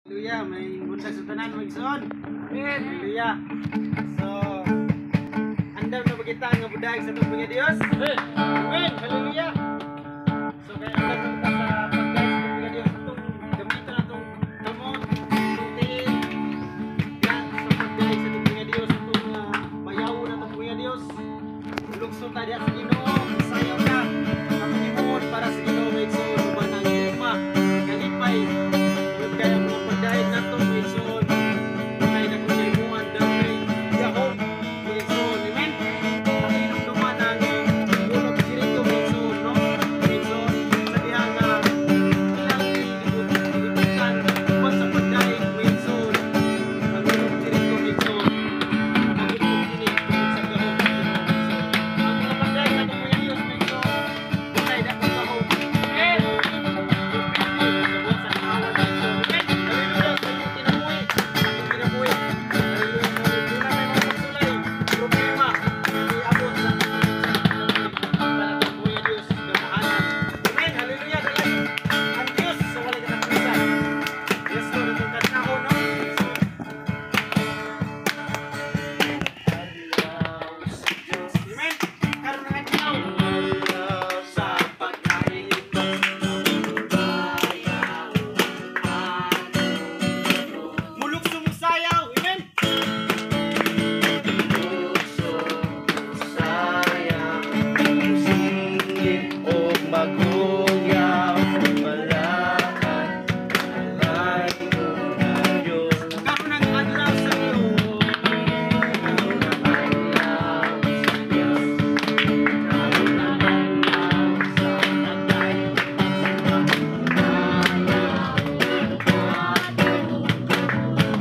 Hallelujah, maayong buntag sa tanan, mga igsoon. Hallelujah. So, andam na ba kita nga mudaig sa atong nga Dios? Amen. Hallelujah. So, kaya andam na kita sa pagdaig sa atong nga Dios, atong gamiton atong kamot, atong tiil, diyan sa pagdaig sa atong nga Dios, atong bayawon atong nga Dios. Lukso ta diha sa Ginoo, sayaw ka. Atong himuon para sa Ginoo, mga igsoon, uban ang gugma, kalipay, tungod kay ang mga pagdaig nato, mga igsoon, kay dako kahimuan, dapay gahom, mga igsoon. Amen. Atong hinumduman ang Wall of Jericho, mga igsoon, no? Mga igsoon, sa diha nga ilang gilibutan uban sa pagdaig, mga igsoon, ang Wall of Jericho, mga igsoon, nagulpog kini tungod sa gahom sa Ginoo, mga igsoon. Ang mga pagdaig sa atong mga Dios, mga igsoon, dunay dakong gahom. Amen. Depende sa buhat sa kaaway, mga igsoon. Amen. Hallelujah. Sa imong kinabuhi, sa atong kinabuhi. Hallelujah. Duna may mga pagsulay, problema, iabot sa atong kinabuhi para atong buhi Dios gamahanan. Amen. Hallelujah. Dalag ang Dios sa walay katapusan. Yes, Lord, atong kantahon, no? Igsoon. Amen. Karon ang adlaw sa pagdaig. Mulukso mo sayaw. Amen. Sayaw, singit o maguyaw, malakat ay unang Diyos. Karon ang adlaw sa Dios. Adlaw sa Diyos, karon ang adlaw sa pagdaig,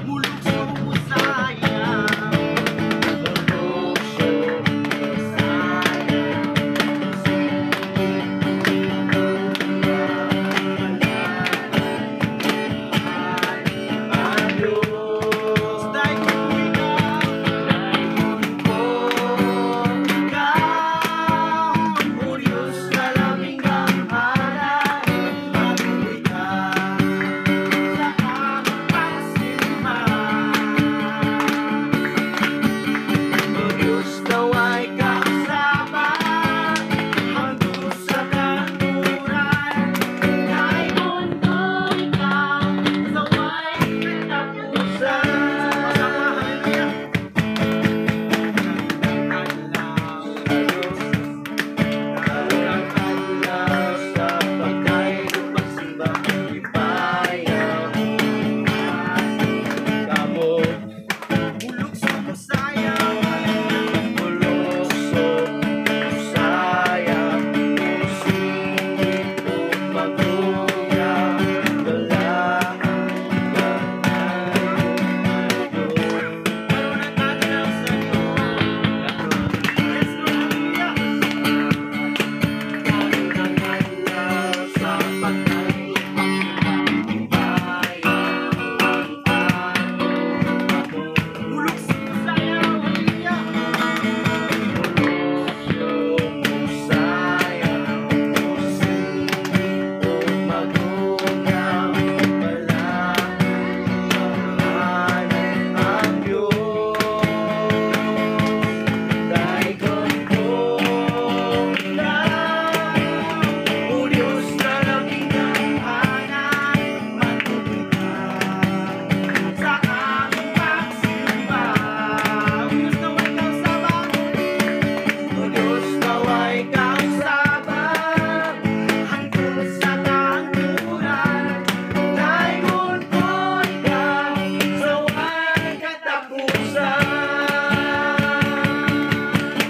Mulukso mo sayaw. Mulukso sayaw, singit maguyaw, malakat ang Diyos. Daygon ko ikaw. Daygon ko ikaw, O Diyos na labing gamhanan, matukoy ka sa among pagsimba. O Diyos naway kausaba, hangtod sa kanturan, daygon ko ikaw, sa way katapusan. Sama-sama, hallelujah. Karon ang adlaw Sa Diyos, karon ang adlaw sa pagdaig ug pagsimba, ipayaw kamo. Mulukso mo sayaw. Hallelujah. Mulukso, sayaw, musingit ug maguyaw, balaan Diyos. Karon ang adlaw sa Dios. Yes, Lord, hallelujah. Karon ang adlaw sa pagdaig ug pagsimba, ipayaw ang atong kamot. Mulukso mo sayaw. Hallelujah. Mulukso, musayaw, musingit ug maguyaw, balaan ang Diyos. Daygon ko ikaw, O Diyos na labing gamhanan, matukoy ka Sa among pagsimba. O Diyos naway kausaba. O Diyos naway kausaba, hangtod sa kanturan, daygon ko ikaw, sa way katapusan.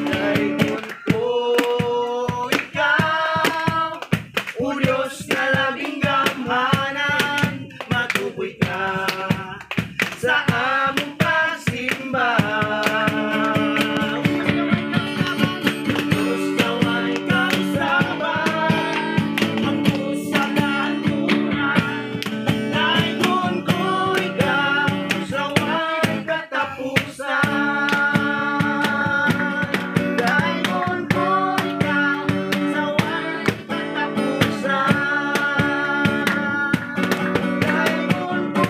Daygon ko ikaw, O Diyos na labing gamhanan, matukoy ka sa among pagsimba. O Diyos naway kausaba. Diyos naway kausaba, hangtod sa kanturan, daygon ko ikaw, sa way katapusan. Daygon ko ikaw, sa way katapusan. Daygon ko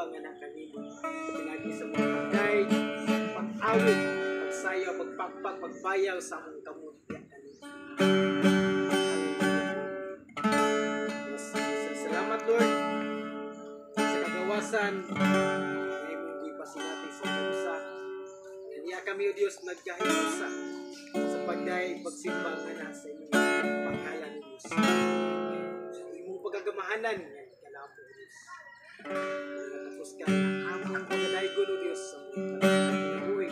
pagsimba nga na kanimo. Pinagi sa mga pag-guide, pag-awit, pagsayaw, pagpakpak, pagbayaw sa among kamot diya kanimo. Hallelujah. Yes, Jesus. Salamat, Lord, sa kagawasan nga imong gipasinati sa usa. Nga niya kami, O Dios, nagkahiusa sa pagday pagsimba nga na sa imong pangalan, O Dios. Sa imong pagkagamahanan nga kanamo, O Dios. Tapos ka among pagdaygon, O Dios, sa among kinabuhi.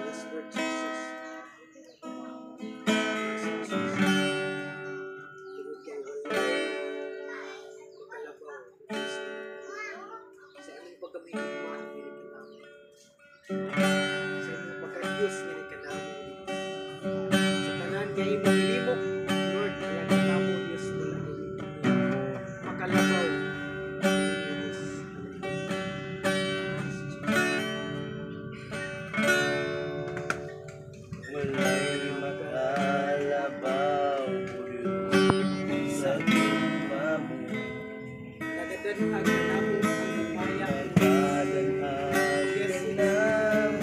Yes, Lord Jesus. Yes, Jesus. Tungod kay walay makalabaw, O Diyos, sa imong pagkamahigugma nga kanamo. Sa imong pagka-Diyos nga kanamo, O Diyos. Sa tanan nga imong gihimo, Lord, wala kanamo, Diyos, wala kay makalabaw. Diyos. Yes, Jesus. Walay makalabaw, O Diyos, sa gugma mo. Nagadanhag kanamo ang himaya. Nagadanhag kanamo.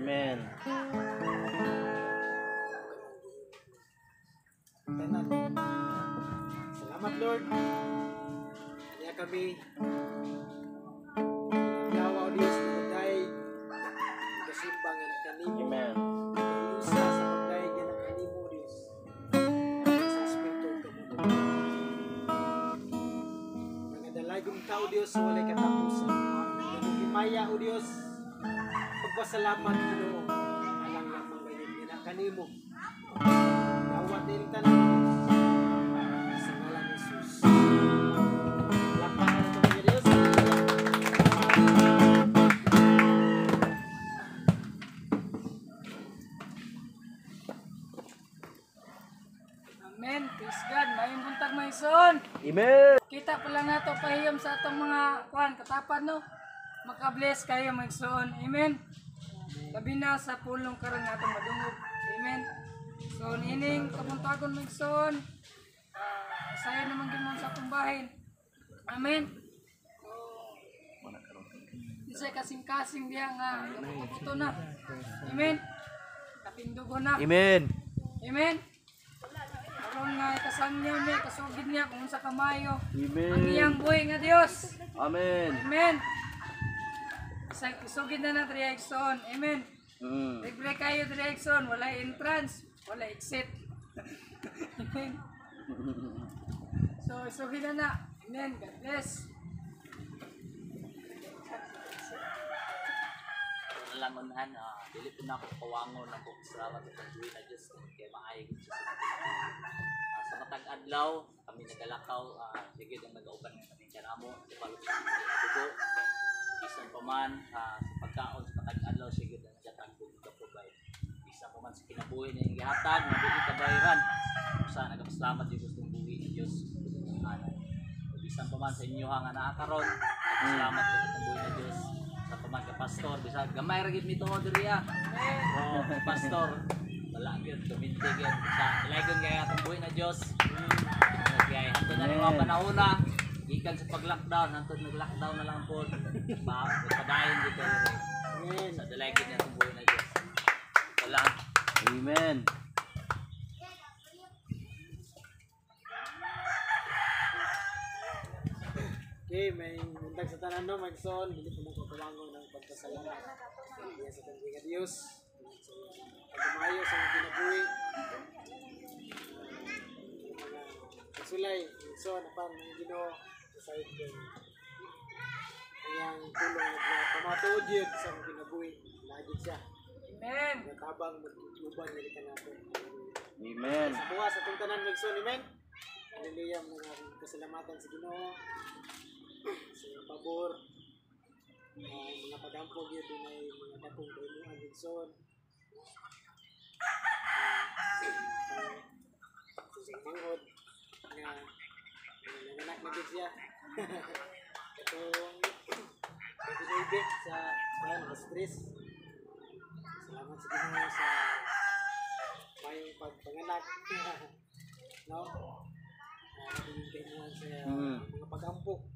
Amen. Tanan. Salamat, Lord. Kanya kami adlaw, O Dios, nagdayeg kasimba nga kanimo. Amen. Kay usa sa pagdayeg nga kanimo, Dios, sa Espiritu ug kamatuoran. Mga dalaygong tao, Dios, walay katapusan. Ganong himaya, O Dios, pagpasalamat, Ginoo, alang lamang gayon nga kanimo. Dawat din tanan, Diyos. Sa ngalan ni Jesus. Palakpakan ito mga Diyos. Hallelujah. Amen. Praise God. Maayong buntag, mga igsoon. Amen. Kita pa lang nato pahiyom sa atong mga kuan katapad, no. Maka-bless kayo, mga igsoon. Amen. Labi na sa pulong karon nga atong madungog. Amen. So niining kabuntagon, mga igsoon, saya naman gid mo sa atong bahin. Amen. So, di siya kasing-kasing diya nga kabuto na. Amen. Kapindugo na. Amen. Amen. Aron nga ikasangyaw niya, ikasugid niya kung unsa kamayo ang Amen. iyang buhi nga Dios. Amen. Amen. Sa isugid na na diri, igsoon. Amen. Libre kayo diri, igsoon, wala entrance, wala exit. Amen. So isugid na na. Amen. God bless. Lang unahan, dili po na ako kawangon ang salamat sa pagbuhi na Diyos kay maayo gid siya sa atin. Sa matag adlaw kami nagalakaw, sige ang nagauban nga kami kanamo kabalo sa dugo. Bisan pa man sa pagkaon sa matag adlaw, sige ang nagatag ug nagaprovide. Bisan pa man sa kinabuhi na iyang gihatag nga dili kabayaran, usa nagapasalamat gyud gustong buhi ni Dios. Ano, bisan pa man sa inyo nga naa karon, nagpasalamat gyud sa buhi ni Dios. Sa pa man ka pastor, bisag gamay ra gyud mi tuo diri ah. Oh, pastor, wala gyud kuminti gyud sa ilaygon kay atong buhi na Dios. Kay hantod na rin mga panahon na gikan sa pag-lockdown, hantod nag-lockdown na lang po. Ba, padayon dito diri. Amen. Sa dalaygon niya atong buhi na Dios. Wala. Amen. Okay, may buntag sa tanan, no, mga igsoon, dili po mo kawangon ng pagpasalamat. Diya sa atong nga Dios. Sa pagkamayo sa mga kinabuhi. Mga kasulay, igsoon, apan ang Ginoo sa kay ang tulong na pamatuod yun sa mga kinabuhi. Lagi siya. Amen. Nagtabang magtutuban na kita natin. Amen. Sa buwas atong tanan, mga igsoon, amen. Hallelujah, mga kasalamatan sa Ginoo sa iyang pabor. Mga pagampog yun din ay mga dakong kaimuan, igsoon. Sa siyang manghod nga nanganak na gid siya. Itong 29 sa bayan alas 3. Salamat sa Ginoo sa mayong pagpanganak, no? Naging kaimuan sa mga pagampo.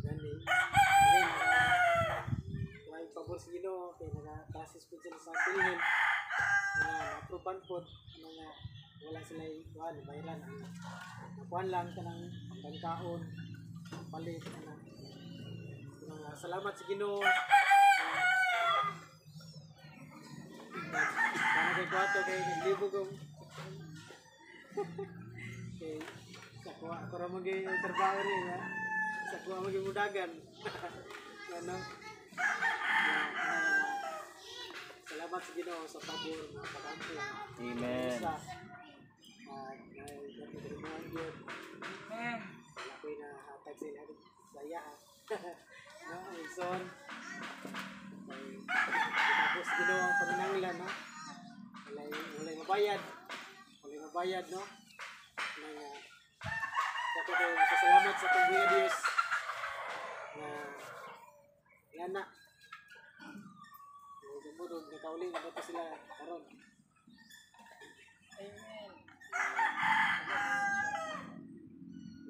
Gani. Again, may pabor sa Ginoo kay naka-classes po sila sa PhilHealth nga na-approvean po ano nga wala sila kuan bayaran, ang nakuan lang kanang pangkaon palit ana. Nga salamat sa Ginoo. Sana kay kwato kay naglibog ko kay sa kuha ako ra maging trabaho ni ha sa kuha maging mudagan ano. Nga, salamat sa Ginoo sa pabor mga pagampo. Amen. Sa may gyud. Amen. Wala ko'y nahatag sa ilang saya ha, no, igsoon, kay tapos Ginoo ang panginahanglan, no, walay mabayad, walay mabayad, no. Nang dato ko pasalamat sa atong buhi Dios na yan na Ug nakauli na ba to sila karon. Amen.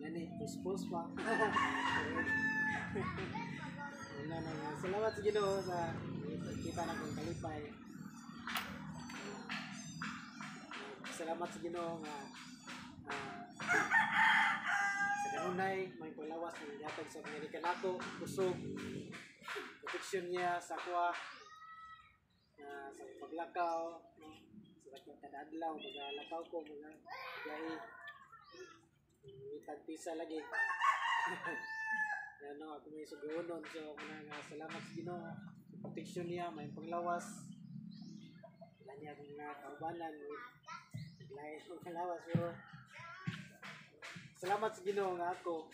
Gani, puspos pa. Wala na nga. Salamat sa Ginoo sa Kita na kong kalipay. Salamat sa Ginoo nga sa kanunay may panglawas nga gihatag sa mga kanako, kusog, protection niya sa kuha, sa paglakaw, sa kada adlaw magalakaw ko mga biyahe, tagpisa lagi. Ano ako may suguonon, so nga salamat sa Ginoo sa protection niya, may panglawas. Wala niya akong mga kaubanan, naglahi akong panglawas, pero salamat sa Ginoo nga ako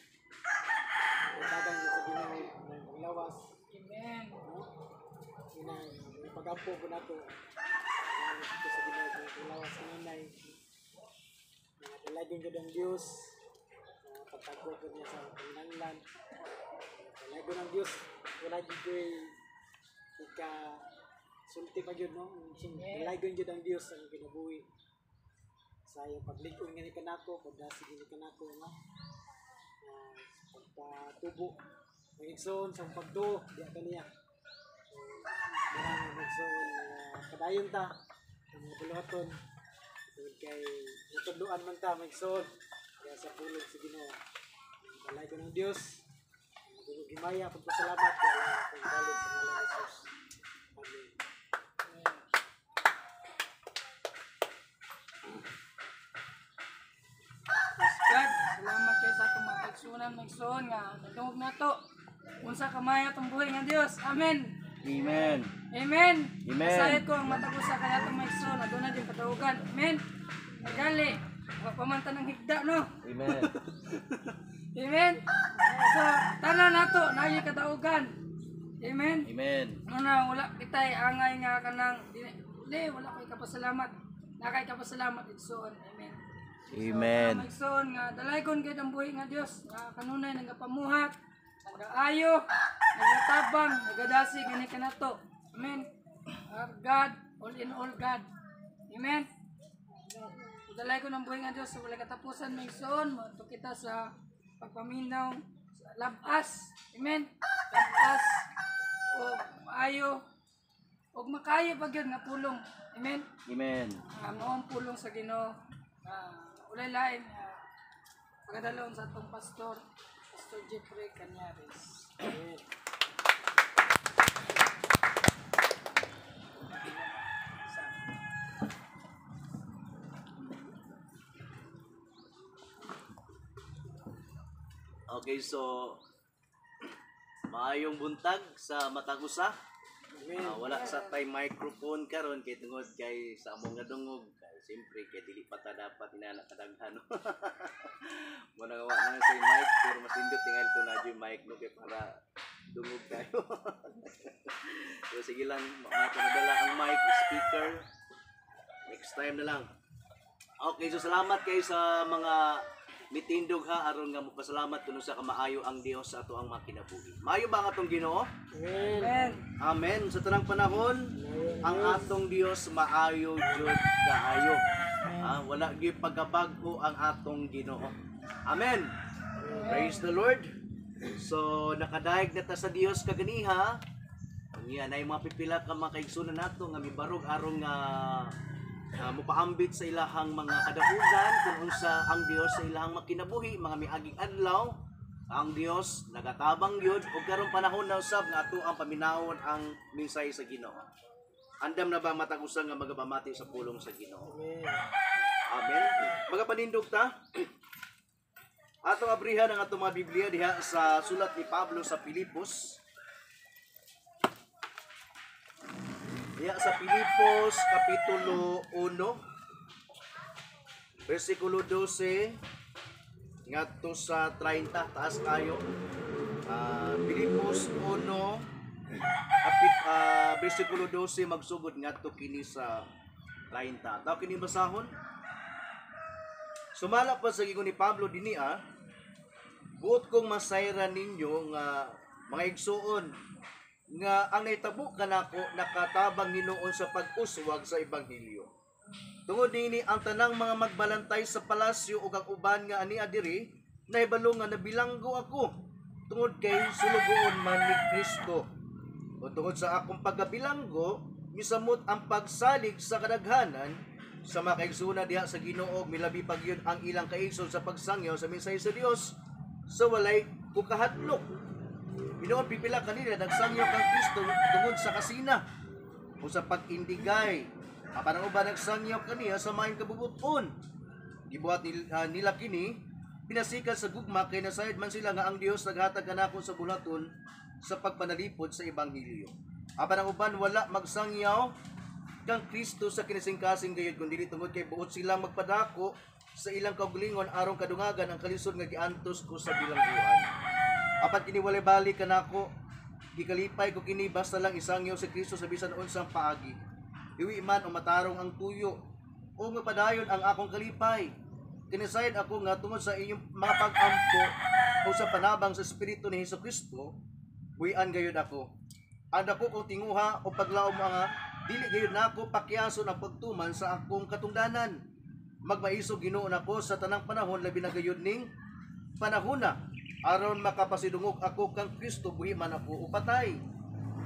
tagang sa Ginoo may panglawas. Amen. No? Inang may pag-ampo po nato. Salamat sa Ginoo may panglawas kanunay. Mga dalagon gud ang Dios, pagtagpo po niya sa panginahanglan. Dalagon ang Dios, wala gyud ko'y ika sulti pa gyud, no? Dalagon gyud ang Dios sa kinabuhi. Sa iyang paglig-on nga ni kanako, pagdasig ni kanako, no? Pagpatubo, magigsoon sa pagduo, diya kaniya. So, marang magsoon padayon ta ang mga buluhaton tungod kay natudloan man ta magsoon kaya sa pulong sa Ginoo. Balay ko ng Dios, ang himaya, pagpasalamat kaya akong balod sa ngalan ni Jesus. Amen. Praise God. Salamat kayo sa atong mga kaigsunan, mga igsoon nga nadungog nato. Unsa kamay atong buhi nga Dios. Amen. Amen. Amen. Amen. Masayod ko ang matag usa kay atong mga igsoon aduna din katawogan. Amen. Nagali. Wa pa man ta ng higda, no. Amen. Amen. So, tanan nato naay kataugan. Amen. Amen. Ano na wala kitay angay nga kanang di, wala koy kapasalamat. Nakay kapasalamat igsoon. Amen. Amen. So, igsoon nga dalaygon kay ang buhi nga Dios nga kanunay nagapamuhat, nagaayo, nagatabang, nagadasi gani kanato. Amen. Our God, all in all God. Amen. Dalaygon ang buhi nga Dios sa wala katapusan, mga igsoon, moadto kita sa pagpaminaw sa labas. Amen. Labas o maayo og makayo pa gyud nga pulong. Amen. Amen. Mao ang pulong sa Ginoo. Walay lain pagadalon sa atong pastor, Pastor Jeffrey Cañares. Amen. Okay, so maayong buntag sa matag usa. Wala sa tay microphone karon kay tungod kay sa among nga dungog. Kay siyempre kay dili pa ta dapat inana kadaghan. Mo na wa na sa mic pero mas nindot tingali to na yung mic, no, kay para dungog tayo. So sige lang, madala ang mic speaker. Next time na lang. Okay, so salamat kayo sa mga mitindog ha aron nga mopasalamat kuno sa kamaayo ang Dios sa ato ang mga kinabuhi. Maayo ba ang atong Ginoo? Amen. Amen. Amen. Sa tanang panahon, ang atong Dios maayo jud kaayo. Wala gyud pagkabag-o ang atong Ginoo. Amen. Praise the Lord. So nakadaig na ta sa Dios kaganiha. Unya nay mga pipila ka mga kaigsunan nato nga mibarog aron nga mopaambit sa ilahang mga kadaugan kung unsa ang Dios sa ilahang makinabuhi mga miaging adlaw. Ang Dios nagatabang gyud ug karong panahon na usab nga ato ang paminawon ang mensahe sa Ginoo. Andam na ba matag usa nga magapamati sa pulong sa Ginoo? Amen. Amen. Magapanindog ta. Atong abrihan ang atong mga Biblia diha sa sulat ni Pablo sa Filipos. Diha sa Filipos kapitulo 1 versikulo 12 ngadto sa 30, taas kayo. Filipos 1 versikulo 12 magsugod ngadto kini sa 30. Taw kini basahon. Sumala pa sa gigon ni Pablo dinhi, buot kong masayran ninyo nga mga igsuon nga ang nahitabo kanako nakatabang hinuon sa pag-uswag sa ebanghelyo. Tungod niini ang tanang mga magbalantay sa palasyo ug ang uban nga ania diri nahibalo nga nabilanggo ako tungod kay sulugoon man ni Kristo. O tungod sa akong pagkabilanggo, misamot ang pagsalig sa kadaghanan sa mga kaigsuonan diha sa Ginoo, milabi pa gyud ang ilang kaigsoon sa pagsangyaw sa mensahe sa Dios sa walay ko kahadlok. Hinuon pipila kanila nagsangyaw kang Kristo tungod sa kasina o sa pag-indigay. Apan ang uban nagsangyaw kaniya sa maayong kabubut-on. Gibuhat nila kini pinasikan sa gugma kay nasayod man sila nga ang Dios naghatag kanako sa bulaton sa pagpanalipod sa ebanghelyo. Apan ang uban wala magsangyaw kang Kristo sa kinasingkasing gayud kundi tungod kay buot silang magpadako sa ilang kaugalingon aron kadungagan ang kalisod nga giantos ko sa bilangguan. Apan kini walay bali kanako, gikalipay ko kini basta lang isangyaw si Kristo sa bisan unsang paagi. Hiwi man o matarong ang tuyo o mapadayon ang akong kalipay. Kinasayod ako nga tungod sa inyong mga pag-ampo o sa panabang sa Espiritu ni Hesus Kristo, buhian gayud ako. Ang dako kong tinguha o paglaom nga dili gayud nako pakyason ang pagtuman sa akong katungdanan. Magmaisog Ginoo nako sa tanang panahon, labi na gayud ning panahona, aron makapasidungog ako kang Kristo buhi man ako o patay.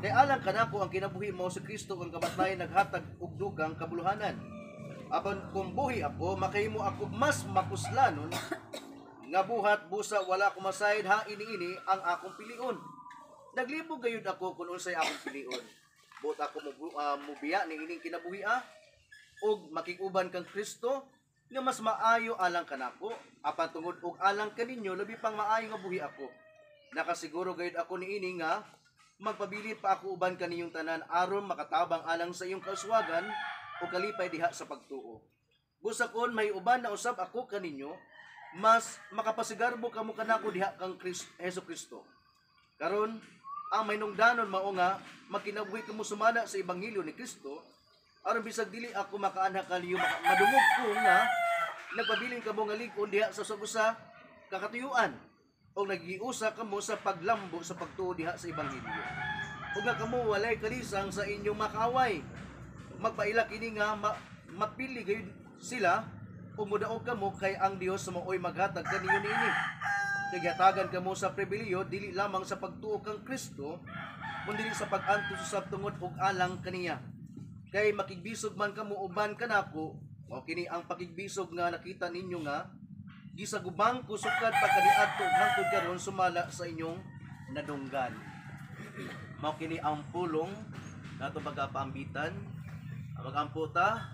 Kay alang kanako ang kinabuhi mao si Kristo, ang kamatayon naghatag og dugang kabuluhanan. Apan kung buhi ako, makahimo ako mas makuslanon nga buhat busa wala ko masayod ha ini-ini ang akong pilion. Naglibog gayud ako kung unsay akong pilion. Buot ako mubiya ni ining kinabuhi og makig-uban kang Kristo nga mas maayo alang kanako, apan tungod og alang kaninyo labi pang maayo nga buhi ako. Nakasiguro gayud ako niini nga magpabilin pa ako uban kaninyong tanan aron makatabang alang sa iyong kauswagan o kalipay diha sa pagtuo. Busa kon may uban na usab ako kaninyo, mas makapasigarbo kamo kanako diha kang Hesus Kristo. Karon ang mahinungdanon mao nga magkinabuhi kamo sumala sa ebanghelyo ni Kristo, aron bisag dili ako makaanha kaniyo, madungog ko nga nagpabilin kamo nga lig-on diha sa usa ka katuyuan o nagiusa kamo sa paglambo sa pagtuo diha sa ebanghelyo. Ug nga kamo walay kalisang sa inyong makaaway. Magpaila kini nga mapili gayud sila ug modaog kamo kay ang Dios maoy maghatag kaniyo niini. Kay gihatagan kamo sa pribilehiyo dili lamang sa pagtuo kang Kristo kundi sa pag-antos usab tungod og alang kaniya. Kay makigbisog man kamo uban kanako, mao kini ang pakigbisog nga nakita ninyo nga gisagubang ko sukad pa kaniadto ug hangtod karon sumala sa inyong nadunggan. Mao kini ang pulong nato pagkapaambitan. Magampo ta,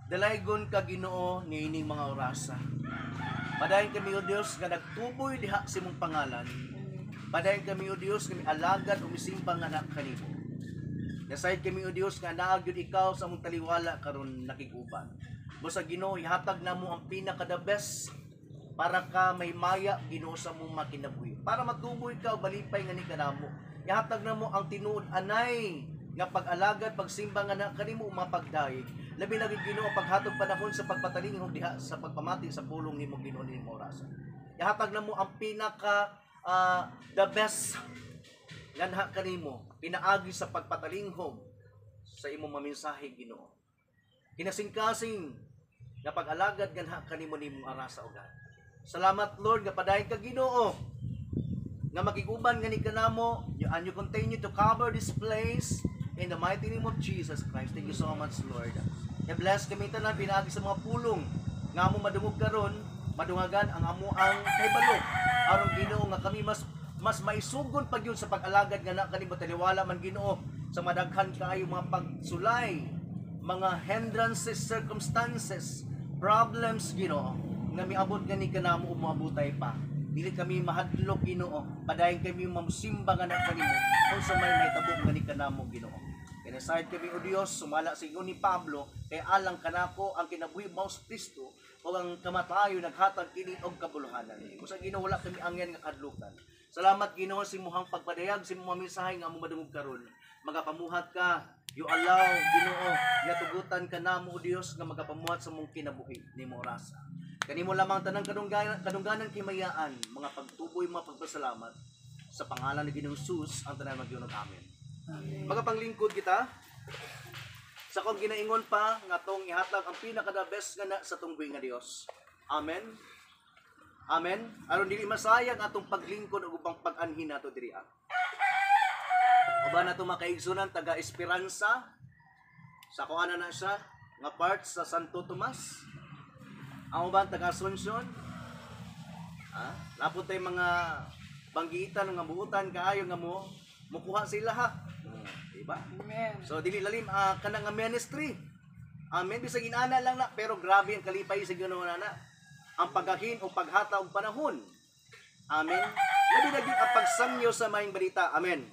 dalaygon ka Ginoo niining mga orasa. Padayon kami o Dios nga nagtuboy diha sa imong pangalan. Padayon kami o Dios nga mialagad o misimbang nga anak kanimo. Nasayod kami o Dios nga naa gyud ikaw sa among taliwala karon nakig-uban. Busa Ginoo, ihatag namo ang pinaka the best para ka may maya Ginoo sa among makinabuhi. Para matuboy ka o balipay nga ni kanamo. Ihatag namo ang tinuod anay nga pag-alagad, pagsimba nga na kanimo mapagdayeg. Labi na gyud Ginoo paghatog panahon sa pagpatalinghog diha sa pagpamati sa pulong nimo Ginoo nimo orasa. Ihatag namo ang pinaka the best nga naha kanimo pinaagi sa pagpatalinghog sa imong maminsahe Ginoo. Kinasingkasing nga pag-alagad nga naha kanimo nimong arasa o God. Salamat Lord nga padayon ka Ginoo nga makig-uban nga ni kanamo, and you continue to cover this place in the mighty name of Jesus Christ. Thank you so much, Lord. I-bless kami tanan pinaagi sa mga pulong nga amo madungog karon, madungagan ang amo ang kahibalo aron Ginoo nga kami mas maisugon pag yun sa pag-alagad nga na kanimo taliwala man Ginoo sa madaghan kaayo mga pagsulay, mga hindrances, circumstances, problems Ginoo nga miabot gani kanamo ug moabutay pa. Dili kami mahadlok Ginoo, padayon kami mamusimba nga na kanimo unsa may mahitabo nga ni kanamo Ginoo. Kinasayod kami o Dios sumala sa ingon ni Pablo kay alang kanako ang kinabuhi mao sa Kristo o ang kamatayo naghatag kini og kabuluhanan. Busa Ginoo wala kami angyan nga kadlukan. Salamat Ginoo sa imong pagpadayag sa imong mensahe nga among madungog karon. Magapamuhat ka, you allow Ginoo nga tugutan ka namo o Dios nga magapamuhat sa mong kinabuhi nimo orasa. Kanimo lamang tanang kadungganan kimayaan, mga pagtuboy, mga pagpasalamat sa pangalan ni Ginoong Jesus ang tanan magyunog. Amen. Amen. Magapanglingkod kita sa kong ginaingon pa nga tong ihatag ang pinaka the best nga na sa tunggoy nga Dios. Amen. Amen. Aron dili masayang atong paglingkod ug ubang pag-anhin nato diri. Uban na ito mga kaigsunan, taga Esperanza. Sa kuana na siya, nga part sa Santo Tomas. Ang uban taga Asuncion. Ah, napot tay mga banggitan nga buutan kaayo nga mo mukuha sila ha. Diba? Amen. So dili lalim kanang nga ministry. Amen, bisag inana lang na pero grabe ang kalipay sa Ginoo na. Ang paghahin o paghata og panahon. Amen. Labi na gyud ang pagsangyo sa maayong balita. Amen.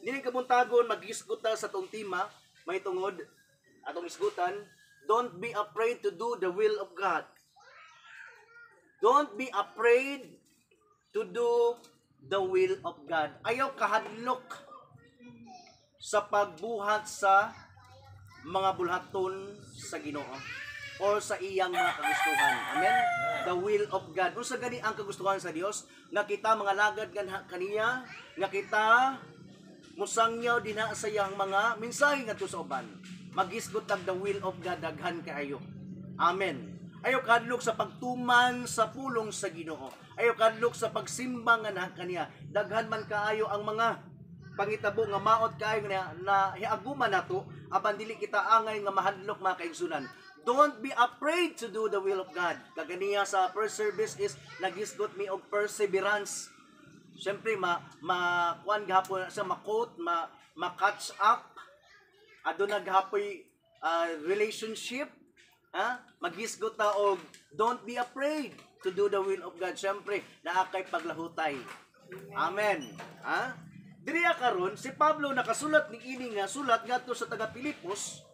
Dili kabuntagon magisgot ta sa tong tema may tungod atong isgutan, don't be afraid to do the will of God. Don't be afraid to do the will of God. Ayaw kahadlok sa pagbuhat sa mga bulhaton sa Ginoo or sa iyang mga kagustuhan. Amen? The will of God. Unsa gani ang kagustuhan sa Dios? Nga kita mga lagad ganha kaniya, nga kita musangyaw dinha sa iyang mga mensahe ngadto sa uban. Magisgot tag the will of God daghan kaayo. Amen. Ayaw kadlok sa pagtuman sa pulong sa Ginoo. Ayaw kadlok sa pagsimba nga na kaniya. Daghan man kaayo ang mga pangitabo nga maot kaayo nga na hiaguman nato apan dili kita angay nga mahadlok, mga kaigsunan. Don't be afraid to do the will of God. Kaganiya sa first service is nagisgot mi og perseverance. Siyempre ma ma kuan gahapon sa ma-quote, ma ma-catch up, aduna gahapoy relationship, ha, magisgot ta og don't be afraid to do the will of God. Siyempre naa kay paglahutay. Amen. Ha, diriya karon si Pablo nakasulat ni ini nga sulat ngadto sa taga Pilipos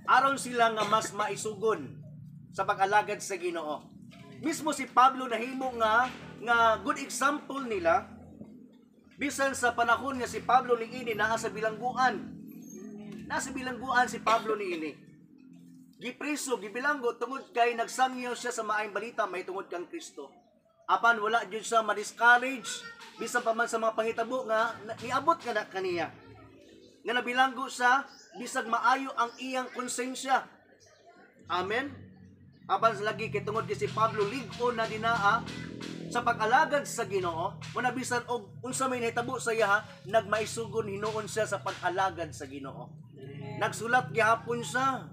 aron sila nga mas maisugon sa pag-alagad sa Ginoo. Mismo si Pablo nahimo nga nga good example nila bisan sa panahon nga si Pablo ni ini naa sa bilangguan. Naa sa bilangguan si Pablo ni ini. Gipriso, gibilanggo tungod kay nagsangyaw siya sa maayong balita may tungod kang Kristo. Apan wala jud siya ma-discourage bisan pa man sa mga pangitabo nga niabot nga na kaniya. Nga nabilanggo siya bisag maayo ang iyang konsensya. Amen. Apan sa lagi kay tungod kay si Pablo lig-on na dinaa sa pag-alagad sa Ginoo, wala bisan og unsa may nahitabo sa iya, nagmaisugon hinuon siya sa pag-alagad sa Ginoo. Nagsulat gihapon siya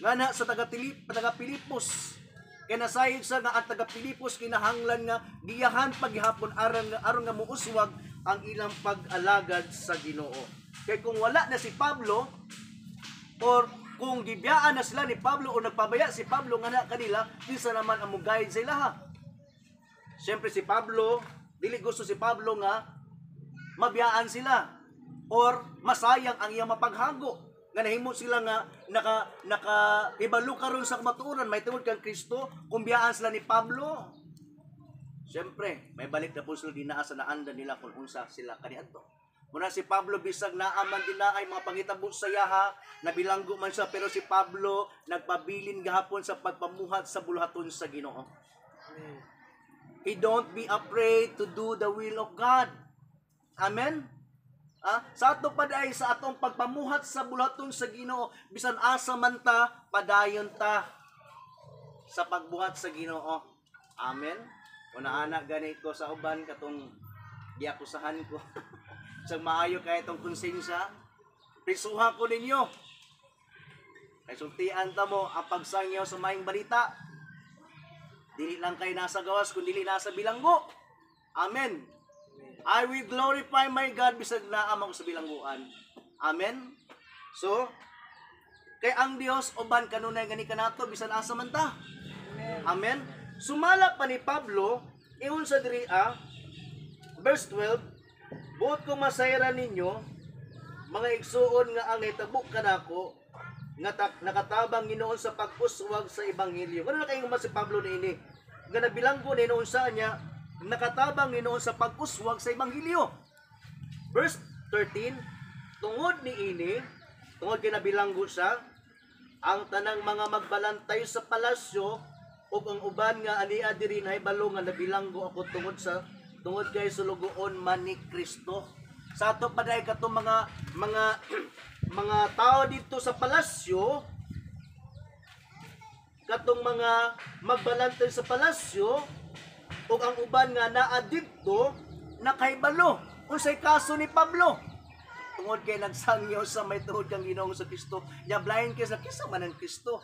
nga na sa taga taga Pilipos. Kay nasayod siya nga ang taga Pilipos kinahanglan nga giyahan paghihapon aron nga aron nga muuswag ang ilang pag-alagad sa Ginoo. Kay kung wala na si Pablo or kung gibiyaan na sila ni Pablo o nagpabaya si Pablo nga na kanila, kinsa naman ang mo-guide sa ilaha? Siyempre si Pablo, dili gusto si Pablo nga mabiyaan sila or masayang ang iyang mapaghago nga nahimo sila nga naka naka ibalo karon sa kamatuoran may tungod kang Kristo kung biyaan sila ni Pablo. Siyempre, may balik na po sila dinaa sa naandan nila kung unsa sila kaniadto. Muna si Pablo bisag naaman din na ay mga pangitabo sa yaha, nabilanggo man siya, pero si Pablo nagpabilin gahapon sa pagpamuhat sa buluhaton sa Ginoo. He don't be afraid to do the will of God. Amen? Ah, sa ato paday sa atong pagpamuhat sa buluhaton sa Ginoo, bisan asa man ta, padayon ta sa pagbuhat sa Ginoo. Amen. Una ana gani ko sa uban katong giakusahan ko. Sa maayo kay itong konsensya, prisuha ko ninyo. Kay sultian ta mo ang pagsangyaw sa maayong balita. Dili lang kay nasa gawas kun dili nasa bilanggo. Amen. I will glorify my God bisag naa man ko sa bilangguan. Amen. So, kay ang Dios uban kanunay gani kanato bisan asa man ta. Amen. Sumala pa ni Pablo ingon sa diri verse 12, buot ko masayran ninyo mga igsuon nga ang nahitabo kanako nga nakatabang Ginoo sa pag-uswag sa ebanghelyo. Ngano na kay si Pablo niini nga nabilanggo ni noon sa niya nakatabang Ginoo sa pag-uswag sa ebanghelyo. Verse 13, tungod niini, tungod kay nabilanggo siya, ang tanang mga magbalantay sa palasyo ug ang uban nga ania diri nahibalo nga nabilanggo ako tungod kay sulugoon man ni Kristo. Sa ato pa dahil katong mga mga tao dito sa palasyo, katong mga magbalantay sa palasyo ug ang uban nga naa didto Nakahibalo unsay kaso ni Pablo. Tungod kay nagsangyaw sa may tungod kang Ginoong sa Kristo. Nya blind kay sa kisa man ang Kristo.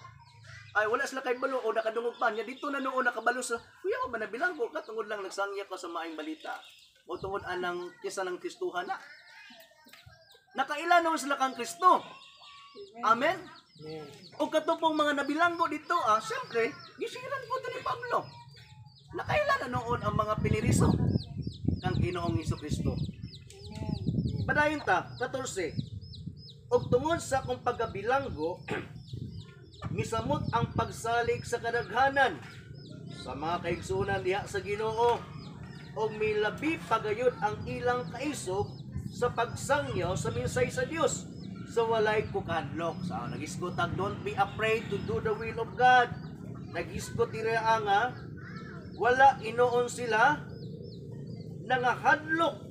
Ay wala sila kahibalo o nakadungog pa nya dito na noon nakabalo sa kuya ka ba nabilanggo ka tungod lang nagsangya ka sa maayong balita o tungod anang kisa ng Kristuhan na. Nakaila noon sila kang Kristo. Amen. O katupong mga nabilanggo dito, siyempre, gisiran po ito ni Pablo. Nakaila na noon ang mga piniriso kang Ginoong Kristo. Padayon ta, 14. Og tungod sa akong pagkabilanggo, misamot ang pagsalig sa kadaghanan sa mga kaigsunan diha sa Ginoo og milabi pagayod ang ilang kaisog sa pagsangyaw sa minsay sa Dios sa walay kukadlok. Sa nagisgot ang don't be afraid to do the will of God. Nagisgot dira nga wala inoon sila nangahadlok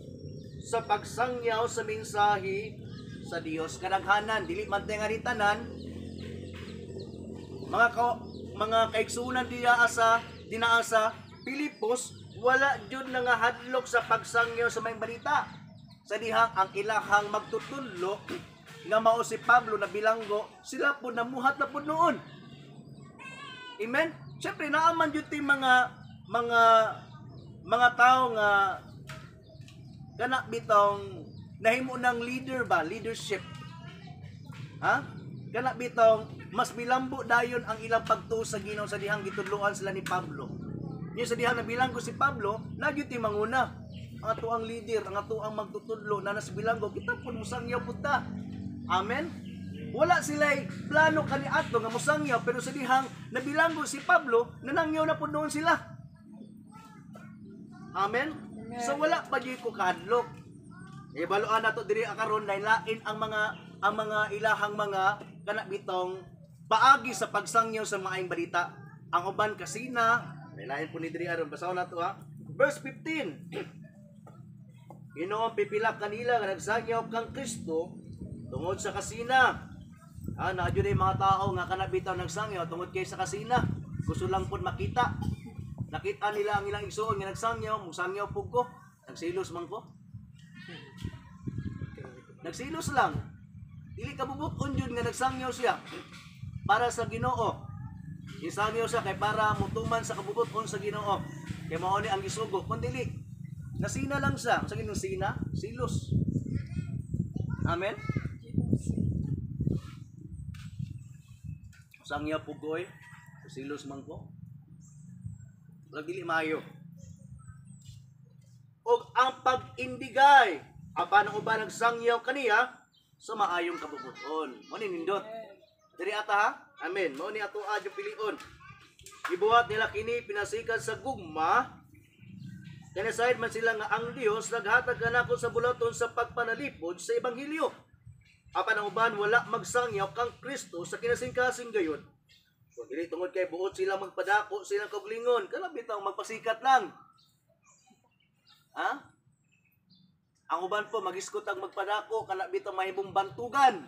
sa pagsangyaw sa mensahe sa Dios. Kadaghanan, dili man tayo nga ni tanan, mga kaigsunan diya sa dinaa sa Pilipos, wala jud nangahadlok sa pagsangyaw sa maayong balita. Sa dihang ang ilahang magtutudlo nga mao si Pablo na bilanggo, sila po namuhat na po noon. Amen? Siyempre, naaman jud ti mga tao nga kana bitong nahimo ng leader ba, leadership. Ha? Kana bitong mas milambo dayon ang ilang pagtuo sa Ginoo sa dihang gitudloan sila ni Pablo. Nya sa dihang nabilanggo si Pablo, lagi ti manguna. Ang ato ang leader, ang ato ang magtutudlo na nas bilanggo, kita pud musangyaw pud ta. Amen. Wala sila'y plano kani ato nga musangyaw, pero sa dihang nabilanggo si Pablo, nanangyaw na pud noon sila. Amen. So wala pa gyud ko kahadlok. Ibaloan nato diri karon lain ang mga ilahang mga kana bitong paagi sa pagsangyaw sa maayong balita. Ang uban kasina, lain po ni diri aron basahon nato ha. Verse 15. Ginoo pipila kanila nga nagsangyaw kang Kristo tungod sa kasina. Ah, naa jud mga tao nga kana bitaw nagsangyaw tungod kay sa kasina. Gusto lang pud makita. Nakita nila ang ilang igsuon nga nagsangyaw, musangyaw pud ko. Nagsilos man ko. Nagsilos lang. Dili ka bubut-on jud nga nagsangyaw siya para sa Ginoo. Isangyaw siya kay para mutuman sa kabubut-on sa Ginoo. Kay mao ni ang gisugo. Kun dili, nasina lang siya. Sa Ginoo sina, silos. Amen. Sangyaw pugoy, silos man ko. Wala dili maayo. Og ang pag-indigay, apan ang uban nagsangyaw kaniya sa maayong kabubuton. Mo ni nindot. Diri ata ha? Amen. Mao ni ato adyo pilion. Gibuhat nila kini pinasikan sa gugma. Kaya man sila nga ang Dios naghatag kanako sa bulaton sa pagpanalipod sa ebanghelyo. Apan ang uban wala magsangyaw kang Kristo sa kinasingkasing gayon. Kung dili tungod kay buot sila magpadako silang kauglingon, kana bitaw magpasikat lang. Ha? Ang uban po magiskot ang magpadako kana bitaw mahimong bantugan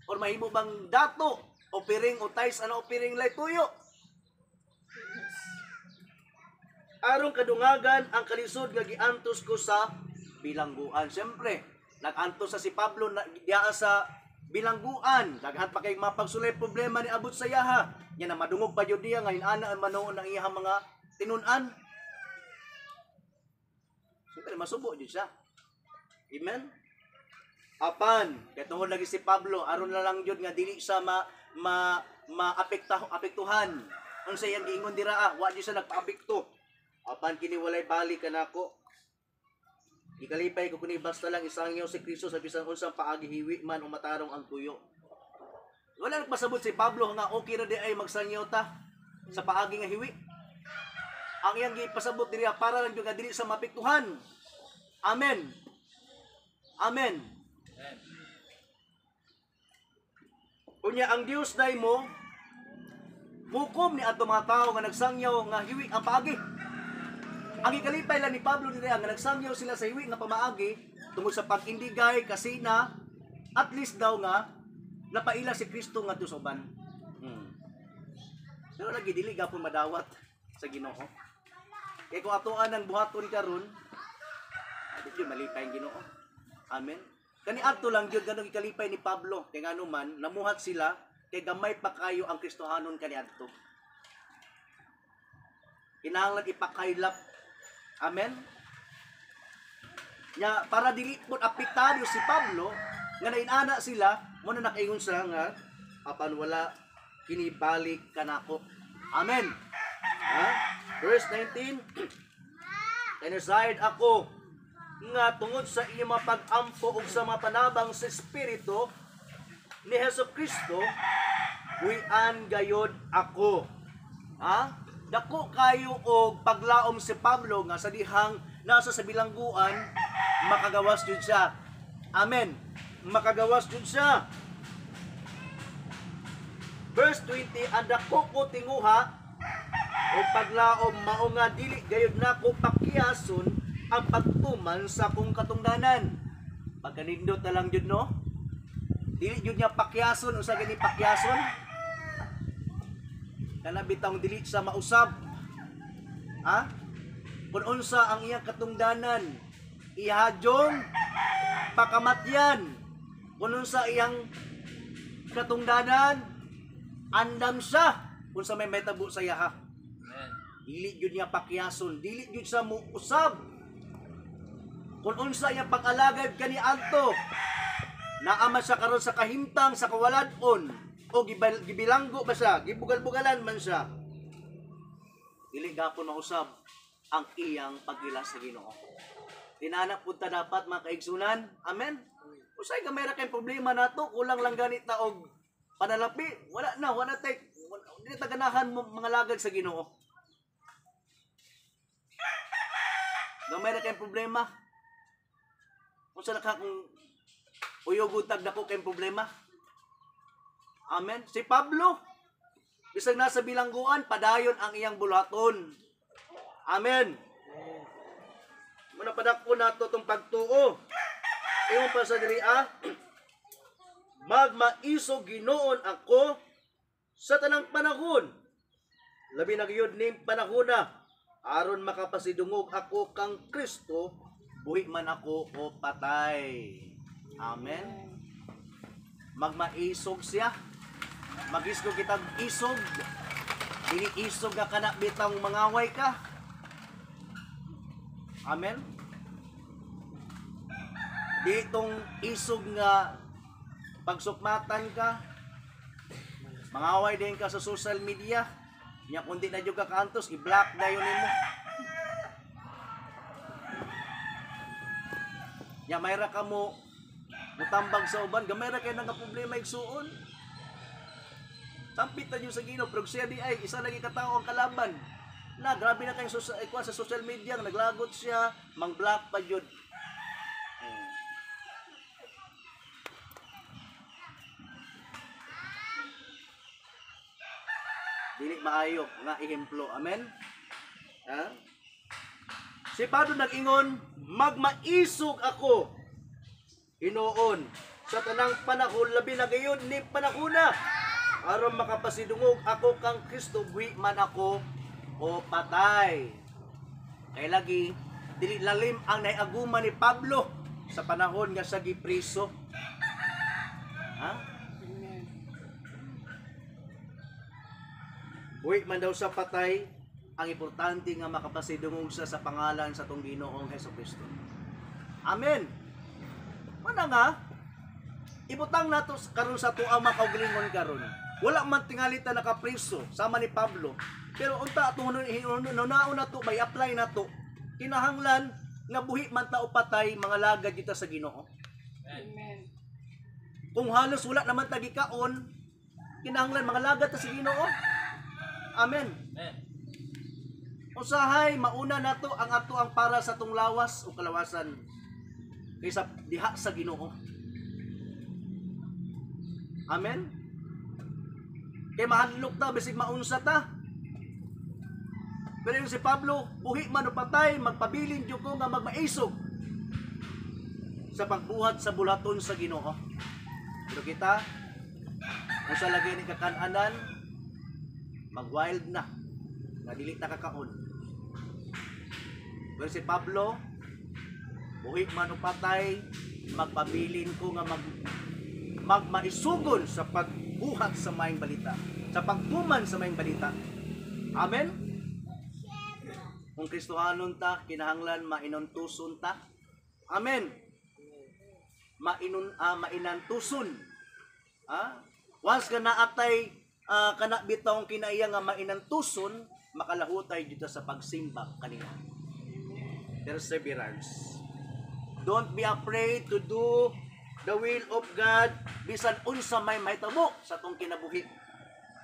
or mahimo bang dato o piring o tais ano o piring lay tuyo. Aron kadungagan ang kalisod nga giantos ko sa bilangguan. Siyempre, nag-antos sa si Pablo na diya sa bilangguan. Daghan pa kay mapagsulay problema ni abot sa yaha. Nya na madungog pa jud niya ngayon ana ang manoon ang iyang mga tinun-an. Siyempre, masubo jud siya. Amen? Apan, kay tungod lagi si Pablo, aron na lang jud nga dili siya ma ma maapektuhan. Unsa iyang giingon dira ah, wa jud siya nagpaapekto. Apan kini walay bali kanako. Gikalipay ko kuni basta lang isangyaw si Kristo sa bisan unsang paagi hiwi man o matarong ang tuyo. Wala nagpasabot si Pablo nga okay ra di ay magsangyaw ta sa paagi nga hiwi. Ang iyang gipasabot diri para lang jud nga dili sa mapektuhan. Amen. Amen. Unya ang Dios day mo mukom ni ato mga tawo nga nagsangyaw nga hiwi ang paagi. Ang ikalipay lang ni Pablo diri nga nagsangyaw sila sa hiwi nga pamaagi tungod sa pag-indigay kasina, at least daw nga napaila si Kristo ngadto sa uban. Pero lagi dili gapon madawat sa Ginoo. Kay kung atoan ang buhaton karon, Di gyud malipay ang Ginoo. Amen. Kani adto lang gyud ganong ikalipay ni Pablo kay ngano man namuhat sila kay gamay pa kayo ang Kristohanon kaniadto. Kinahanglan ipakaylap. Amen. Nya para dili pud apektado si Pablo nga nainana sila, mo na nakaingon siya nga apan wala kini balik kanako. Amen. Ha? Verse 19. Tinasayad ako nga tungod sa iyong mga pag-ampo ug sa mga panabang sa Espiritu ni Hesus Kristo, buhian gayod ako. Ha? Dako kayo og paglaom si Pablo nga sa dihang nasa sa bilangguan, makagawas jud siya. Amen. Makagawas jud siya. Verse 20, ang dako ko tinguha o paglaom mao nga dili gayud nako pakiyason ang pagtuman sa akong katungdanan. Pagkanindot na lang jud, no? Dili jud niya pakiyason. Unsa gani pakiyason? Kana bitawng dili siya mausab. Ha? Kung unsa ang iyang katungdanan, ihadyong pakamatyan. Kung unsa iyang katungdanan, andam siya kung sa may metabo sa iyaha. Amen. Dili jud niya pakiyason, dili jud siya muusab. Kung unsa iyang pag-alagad kaniadto, naa man siya karon sa kahimtang sa kawaladon o gibilanggo ba siya, gibugal-bugalan man siya, dili gapon mausab ang iyang pag-ila sa Ginoo. Tinana pud ta dapat mga kaigsunan. Amen. Usay gamay ra kay problema nato, kulang lang ganit ta og panalapi, wala na, wala tay, wala, dili ta ganahan mo mga lagad sa Ginoo. Gamay ra kay problema. Unsa na ka kung uyog tag dako kay problema? Amen. Si Pablo, bisag nasa bilangguan, padayon ang iyang buluhaton. Amen. Muna padako nato tong pagtuo. Ingon pa sa diri, magmaiso Ginoon ako sa tanang panahon. Labi na gyud ning panahona aron makapasidungog ako kang Kristo, buhi man ako o patay. Amen. Magmaisog siya. Magisgo kitag isog. Dili isog ka kana bitang mangaway ka. Amen. Di itong isog nga pagsukmatan ka, mangaway din ka sa social media, nya kundi na jud ka kaantos, i-block dayon nimo. Nya mayra ka mo mutambag sa uban, gamay ra kay nga problema igsuon. Sampit na jud sa Ginoo, pero siya di ay isa lagi ka tawo ang kalaban. Na grabe na kay sa social media, naglagot siya, mang-block pa jud. Dili maayo nga ehemplo. Amen. Ha? Si Pablo nag-ingon, magmaisog ako hinuon sa tanang panahon, labi na gayon ni panahona, aron makapasidungog ako kang Kristo, buhi man ako o patay. Kay lagi dili lalim ang naiaguma ni Pablo sa panahon nga siya gipriso. Ha? Amen. Buhi man daw sa patay, ang importante nga makapasidungog siya sa pangalan sa tong Ginoong Hesukristo. Amen. Mana nga ibutang nato karon sa tuang makaugalingon karon. Wala man tingali ta nakapriso sama ni Pablo. Pero unta atong hunaon nato, may apply nato. Kinahanglan nga buhi man ta o patay, mga lagad kita sa Ginoo. Amen. Kung halos wala naman ta gikaon, kinahanglan mga lagad ta sa Ginoo. Amen. Amen. Usahay mauna nato ang ato ang para sa tong lawas o kalawasan kaysa diha sa Ginoo. Amen. Kay mahadlok ta bisig maunsa ta. Pero yung si Pablo, buhi man o patay, magpabilin jud ko nga magmaisog sa pagbuhat sa bulaton sa Ginoo. Pero kita, unsa lagi ni kakanan, mag-wild na, nga dili ta kakaon. Pero si Pablo, Buhi man o patay, magpabilin ko nga magmaisugon sa pagbuhat sa maayong balita, sa pagtuman sa maayong balita. Amen? Kung Kristohanon ta, kinahanglan mainantuson ta. Amen. Mainantuson. Once ka naatay kana bitawng kinaiya nga mainantuson, makalahutay dito sa pagsimba kanila. Perseverance. Don't be afraid to do the will of God bisan unsa may mahitabo sa atong kinabuhi.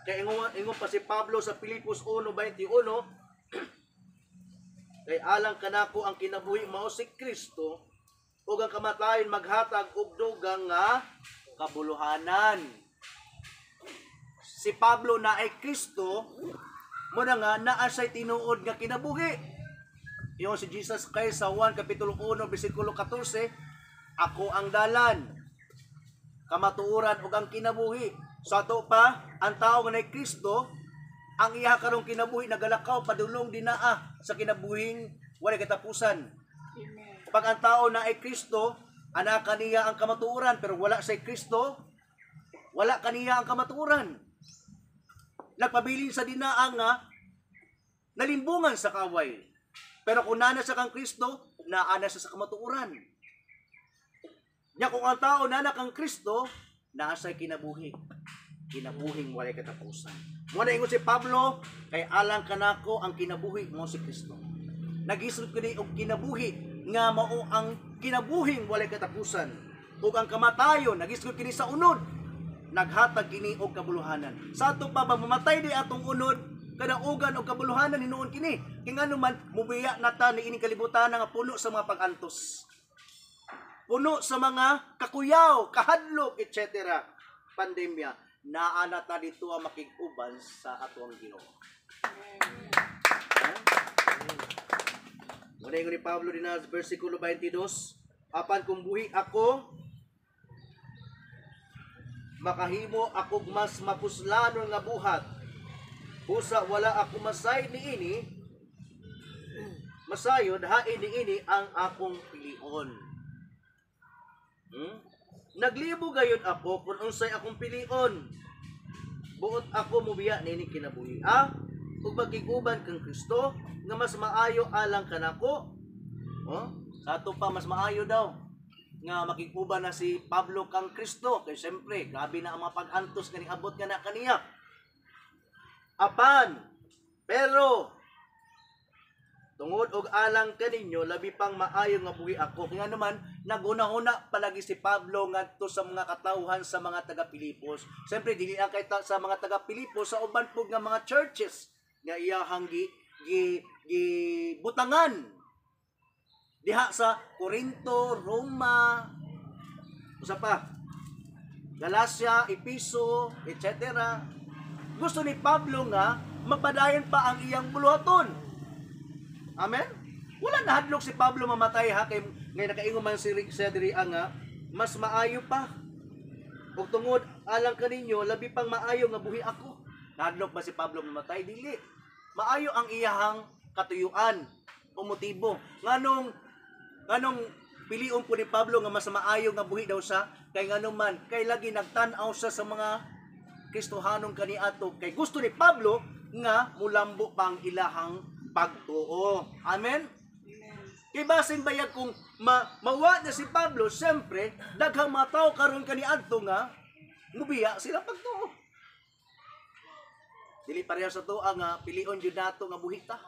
Kay ingon pa si Pablo sa Filipos 1:21, kay alang kanako ang kinabuhi mao si Kristo ug ang kamatayon maghatag og dugang nga kabuluhanan. Si Pablo na ay Kristo, muna nga naa siya'y tinuod nga kinabuhi. Ingon si Jesus Christ sa 1 Kapitulo 1 versikulo 14, ako ang dalan, kamatuoran ug ang kinabuhi. Sa ato pa, ang tao nga naay Kristo, ang iya karong kinabuhi nagalakaw padulong dinaa sa kinabuhing walay katapusan. Amen. Pag ang tao na ay Kristo, ana kaniya ang kamatuoran, pero wala sa Kristo, wala kaniya ang kamatuoran. Nagpabilin sa dinaa nga nalimbungan sa kaway. Pero kung nana sa kang Kristo, naana siya sa kamatuoran. Nya kung ang tao nana kang Kristo, naa siya'y kinabuhi. Kinabuhing walay katapusan. Muna ingon si Pablo, kay alang kanako ang kinabuhi mo si Kristo. Nagisod ko ni og kinabuhi nga mao ang kinabuhing walay katapusan. Ug ang kamatayon, nagisod kini sa unod, naghatag kini og kabuluhanan. Sa ato pa ba mamatay di atong unod, kadaugan og kabuluhanan hinuon kini. Kay ngano man mubiya na ta niining kalibutan nga puno sa mga pag-antos. Puno sa mga kakuyaw, kahadlok, etc. Pandemya, naa na ta dito ang makig-uban sa atuang Ginoo. Muna ingon ni Pablo din sa versikulo 22, apan kung buhi ako, makahimo akog mas mapuslanon nga buhat. Busa wala ako masayod niini, masayod hain niini ang akong pilion. Naglibo gayud ako kung unsay akong pilion. Buot ako mobiya niini kinabuhi. Ug magkig-uban kang Kristo nga mas maayo alang kanako. Oh, sa ato pa mas maayo daw nga makig-uban na si Pablo kang Kristo kay siyempre grabe na ang mga pag-antos nga niabot nga na kaniya. Apan pero tungod og alang kaninyo labi pang maayo nga buhi ako. Kaya naman naguna-una palagi si Pablo ngadto sa mga katawhan sa mga taga Pilipos. Siyempre dili ang kay sa mga taga Pilipos, sa uban pud nga mga churches nga iyahang gi, gi, gi butangan diha sa Corinto, Roma, usa pa, Galacia, Episo, etc. Gusto ni Pablo nga mapadayon pa ang iyang buluhaton. Amen? Wala nahadlok si Pablo mamatay ha, kay ngay nakaingon man si siya diri nga mas maayo pa. Ug tungod alang kaninyo labi pang maayo nga buhi ako. Nahadlok ba si Pablo mamatay? Dili. Maayo ang iyahang katuyuan o motibo. Nganong pilion po ni Pablo nga mas maayo nga buhi daw siya, kay ngano man kay lagi nagtan-aw siya sa mga Kristohanon kaniadto, kay gusto ni Pablo nga mulambo pang ilahang pagtuo. Amen? Kay basin bayag kung mawa na si Pablo, siyempre daghang mga tao karon kaniadto nga mubiya sila pagtuo. Dili pareho sa tuwa nga pilion jud nato nga buhi ta.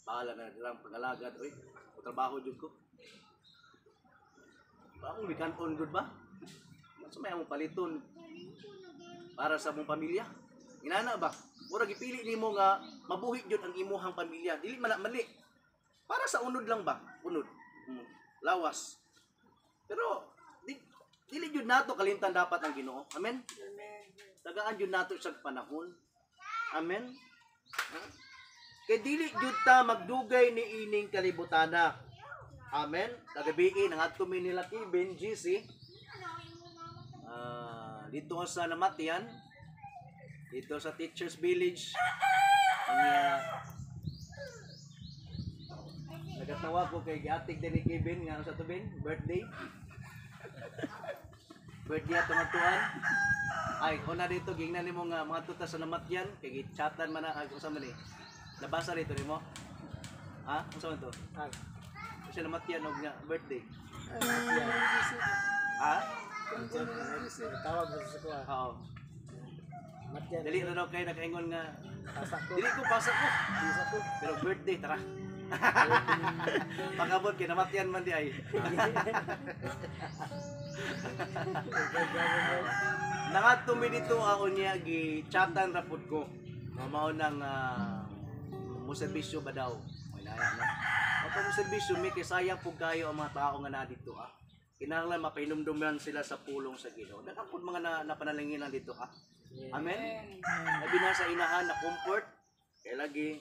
Bahala na nilang pangalagad, oy. O trabaho jud ko. Ba akong weekend on good ba? Sa may among paliton para sa among pamilya. Inana ba? Murag gipili nimo nga mabuhi jud ang imuhang pamilya. Dili man na mali. Para sa unod lang ba? Unod. Lawas. Pero dili jud nato kalimtan dapat ang Ginoo. Amen. Amen. Tagaan jud nato sa panahon. Amen. Ha? Kay dili jud ta magdugay ni ining kalibutana. Amen. Kagabii nangadto mi nila Kevin GC. Dito sa Namatian, dito sa Teachers Village. Anya Nagatawa ko kay giatig din ni Kevin nga sa tubin birthday. Birthday ato nga. Ay, una dito gingnan nimo nga mga tuta sa namatyan kay gichatan man na ay unsa man ni. Nabasa dito nimo? Ha? Unsa man to? Ah, Siya namatyan og nga birthday. Ha? Tawag mo sa kuha. Oo. Matyan. Dali na daw kay nakaingon nga Pasa ko. dili ko pasa ko. Bisa ko. Pero birthday tara. Pagabot kay namatyan man di ay. Nangadto mi dito ako niya gi-chatan ra pud ko. Nga mao nang mo serbisyo ba daw? Wala na. Ato mo serbisyo mi kay sayang pud kayo ang mga tao nga naa dito ah. Kinahanglan mapahinumduman sila sa pulong sa Ginoo. Daghan pud mga napanalanginan dito ah. Amen. Labi na sa inahan na comfort kay lagi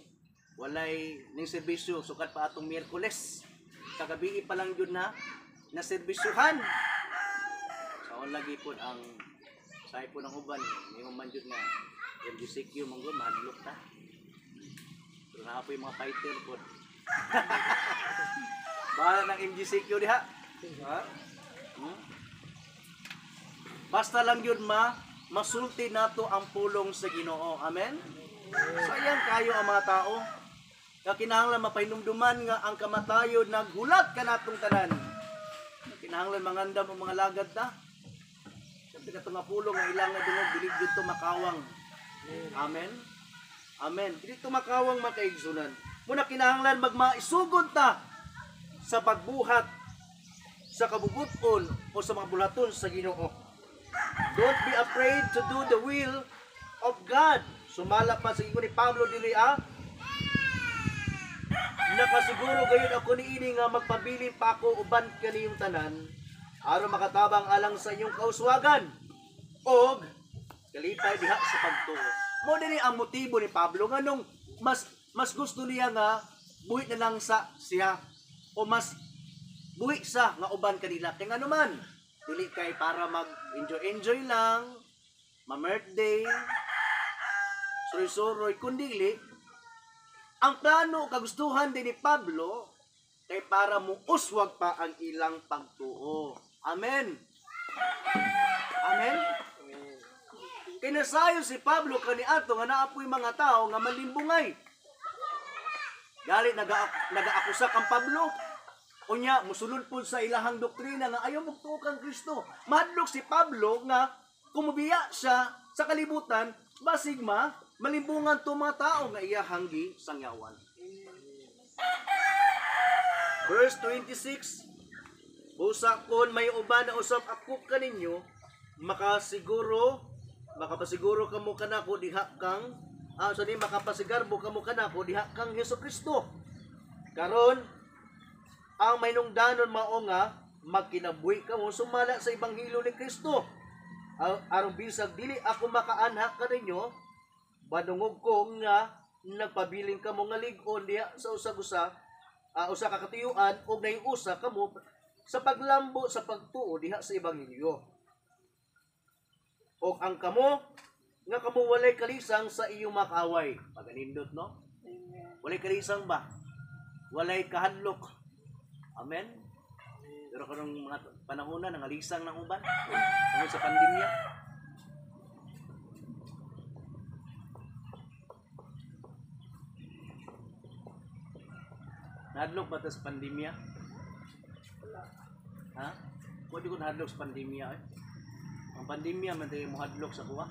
walay ning serbisyo sukat pa atong Miyerkules. Kagabi pa lang jud na na serbisyuhan. Sa so, lagi pod ang sahi po ng uban, may man jud nga MGCQ man gud mahadlok ta. Pero naa po yung mga fighter pod. Bahala ng MGCQ diha. Ha? Hmm? Basta lang yun masulti nato ang pulong sa Ginoo. Amen? Sayang kayo ang mga tao. Nga kinahanglan mapahinumduman nga ang kamatayon naghulat kanatong tanan. Kinahanglan mangandam ang mga lagad ta. Siyempre katong nga pulong nga ilang nga dungog dili gyud to makawang. Amen. Amen. Dili to makawang makaigsunan. Muna kinahanglan magmaisugod ta sa pagbuhat sa kabubuton o sa mga bulaton sa Ginoo. Don't be afraid to do the will of God. Sumala pa sa ingon ni Pablo diri ah. Nakasiguro gayon ako niini nga magpabilin pa ako uban kaniyong tanan aron makatabang alang sa inyong kauswagan og kalipay diha sa pagtuo. Mo dinhi ang motibo ni Pablo nganong mas mas gusto niya nga buhi na lang sa siya o mas buhi sa nga uban kanila kay ngano man dili kay para mag-enjoy enjoy lang, ma-birthday, suroy-suroy, kundi ang plano kagustuhan din ni Pablo kay para muuswag pa ang ilang pagtuo. Amen. Amen. Kinasayo si Pablo kaniadto nga naapoy mga tao nga malimbungay. Gali nagaakusa kang Pablo. Unya musulod pud sa ilahang doktrina nga ayaw magtuo kang Kristo. Mahadlok si Pablo nga kumubiya siya sa kalibutan basig malimbungan to mga tao nga iyahang gisangyawan. Verse 26, busa kon may uban na usab ako kaninyo, makapasiguro kamo kanako diha kang sorry, makapasigarbo kamo kanako diha kang Hesus Kristo. Karon ang mahinungdanon mao nga magkinabuhi kamo sumala sa ebanghelyo ni Kristo. Aron bisag dili ako makaanha kaninyo, badungog ko nga nagpabilin kamo nga lig-on diha sa usag-usa, usa ka katuyuan og naiusa kamo sa paglambo sa pagtuo diha sa ebanghelyo. Og ang kamo nga kamo walay kalisang sa iyong makaaway. Paganindot, no? Walay kalisang ba? Walay kahadlok. Amen? Pero karong mga panahon na nangalisang ng uban tungod sa pandemya. Nahadlok ba ta sa pandemya? Ha? Pwede ko nahadlok sa pandemya eh. Ang pandemya man tayo mohadlok sa kuha.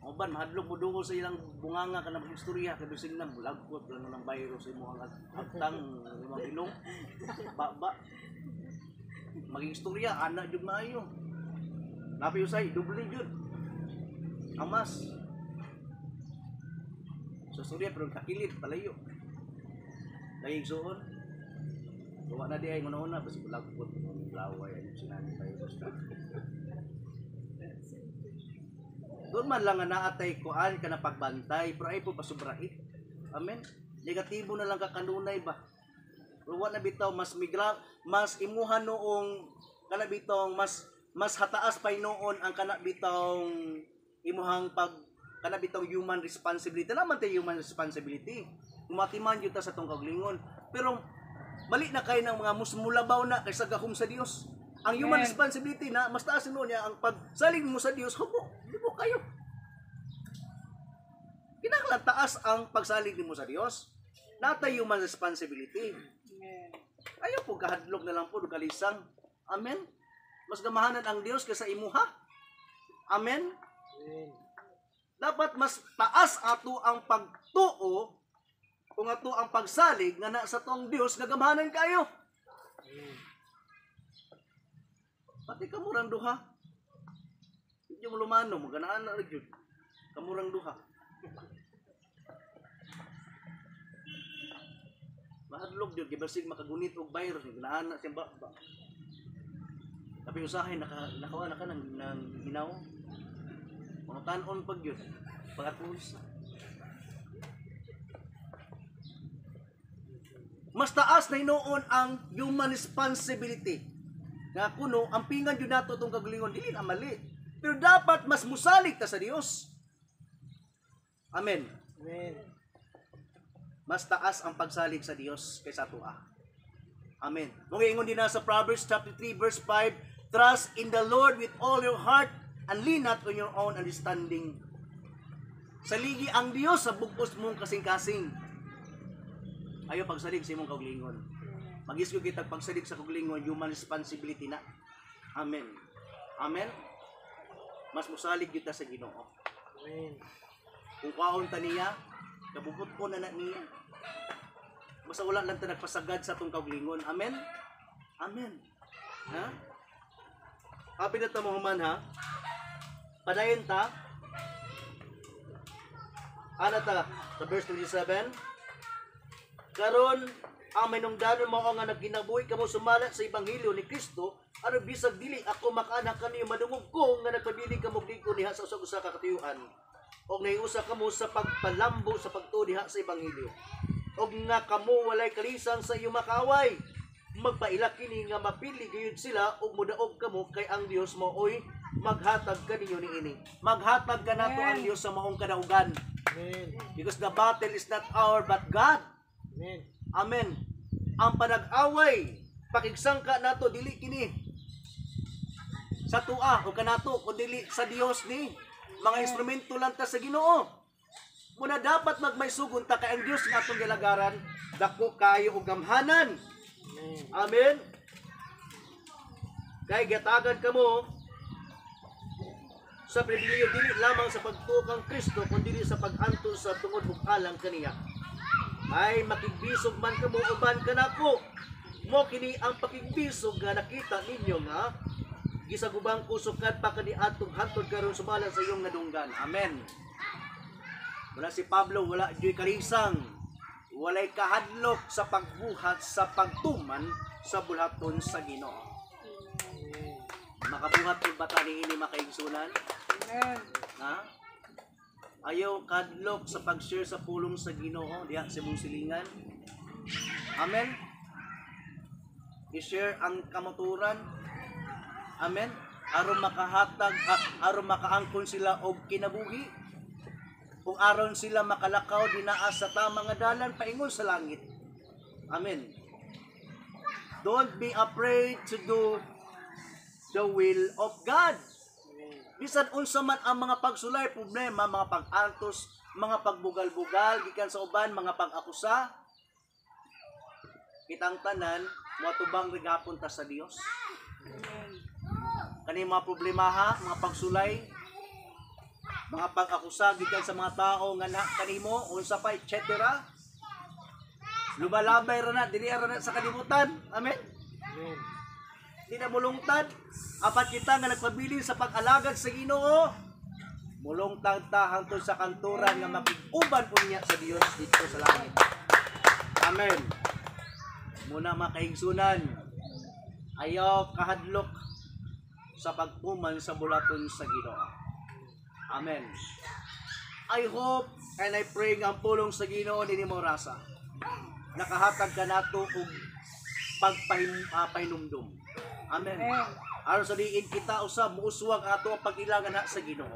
Ang uban mahadlok mo dungol sa ilang bunganga ka na mag-istorya kay bisig na mulagkot lang ng virus sa imong agtang imong ilong. Ba. Maging istorya ana jud maayo. Napi usay doble jud. Amas. Sa istorya pero kakilid palayo. Lagi suon. Gawa na di ay una-una basta mulagkot laway ano sinani virus. Doon man lang nga naatay kuan ka na pagbantay pero ay po pasubrahi. Amen. Negatibo na lang ka kanunay ba. Pero wa na bitaw mas migra mas imuha noong kana bitong mas mas hataas pa noon ang kana bitong imuhang pag kana bitong human responsibility. Naman tay human responsibility. Umatiman gyud ta sa tong kauglingon. Pero mali na kay ng mga musmulabaw na kaysa gahom sa Dios. Ang human Amen. responsibility na mas taas nuon niya ang pagsalig mo sa Dios, hubo, libo kayo. Kinahanglan taas ang pagsalig nimo sa Dios. Natay human responsibility. Amen. Ayaw po kahadlok na lang po kalisang. Amen. Mas gamahanan ang Dios kaysa imuha. Amen. Amen. Dapat mas taas ato ang pagtuo kung ato ang pagsalig nga na sa tong Dios nga gamahanan kayo. Pati kamurang duha. Yung lumano, maganaan na gyud. Kamurang duha. Mahadlok gyud gibasig makagunit og virus ganaan na siya ba. Tapi usahay nakawa na ka ng hinaw. Mga tanon pag yun. Pagkatulsa. Mas taas na hinuon ang human responsibility. Nga kuno, ang pingan yun nato itong kagalingon, dili na mali. Pero dapat mas musalig ta sa Dios. Amen. Amen. Mas taas ang pagsalig sa Dios kaysa atoa. Amen. Mong ingon din na sa Proverbs chapter 3 verse 5, trust in the Lord with all your heart and lean not on your own understanding. Saligi ang Dios sa bugos mong kasing-kasing. Ayaw pagsalig sa imong kauglingon. Magisgo kita pagsalig sa kauglingon, human responsibility na. Amen. Amen. Mas musalig kita sa Ginoo. Amen. Kung kwaon ta niya, kabubot ko na na niya. Basta wala lang ta nagpasagad sa atong kauglingon. Amen? Amen. Ha? Happy na ta mahuman ha? Padayon ta. Ana ta sa verse 27. Karon ang minungdanon mao nga nagkinabuhi kamo sumala sa ebanghelyo ni Kristo, aron bisag dili ako makaanak kaniyo, madungog ko nga nagpabili kamo lig-on diha sa usa-usa ka katuyuan. Og nahiusa kamo sa pagpalambo sa pagtuo diha sa ebanghelyo. Og nga kamo walay kalisang sa iyong makaaway. Magpaila kini nga mapili gayud sila og modaog kamo kay ang Dios maoy maghatag kaninyo niini. Maghatag kanato ang Dios sa maong kadaugan. Amen. Because the battle is not our but God. Amen. Amen. Ang panag-away, pakigsangka nato dili kini sa tua o kanato kun dili sa Dios ni. Mga instrumento lang ta sa Ginoo. Muna dapat magmaysugon ta kay ang Dios nga atong gilagaran dako kayo og gamhanan. Amen. Amen. Kay gatagan kamo sa pribilehiyo dili lamang sa pagtuo kang Kristo kundi sa pag-antos sa tungod ug alang kaniya. Ay makigbisog man kamo uban kanako. Mo kini ang pakigbisog nga nakita ninyo nga gisagubang kusog pa kaniadtong hantod karon sumala sa iyong nadunggan. Amen. Wala si Pablo, wala juy kalisang, walay kahadlok sa pagbuhat sa pagtuman sa bulhaton sa Ginoo. Makabuhat og bata niini makaigsunan? Amen. Ha? Ayaw kadlok sa pag-share sa pulong sa Ginoo diha sa imong silingan. Amen. I-share ang kamuturan. Amen. Aron makahatag, aron makaangkon sila og kinabuhi. Kung aron sila makalakaw dinaa sa tama nga dalan paingon sa langit. Amen. Don't be afraid to do the will of God. Bisan unsa man ang mga pagsulay, problema, mga pag-antos, mga pagbugal-bugal gikan sa uban, mga pag-akusa, kitang tanan moatubang rigapon ta sa Dios. Kani mga problema ha, mga pagsulay, mga pag-akusa gikan sa mga tao nga na kanimo, unsa pa, etc. Lumalabay ra na, dili ra na sa kalibutan. Amen. Amen. Di na mulungtad. Apat kita nga nagpabilin sa pag-alagad sa Ginoo. Mulungtad ta hangtod sa kanturan nga makig-uban unya sa Dios dito sa langit. Amen. Muna mga kaigsunan, ayaw kahadlok sa pagtuman sa bulaton sa Ginoo. Amen. I hope and I pray nga ang pulong sa Ginoo nini mo rasa. Nakahatag ka nato og pagpahinumdum. Amen. Amen. Aron sa diin kita usab muuswag ato ang pag-ilangan ha sa Ginoo.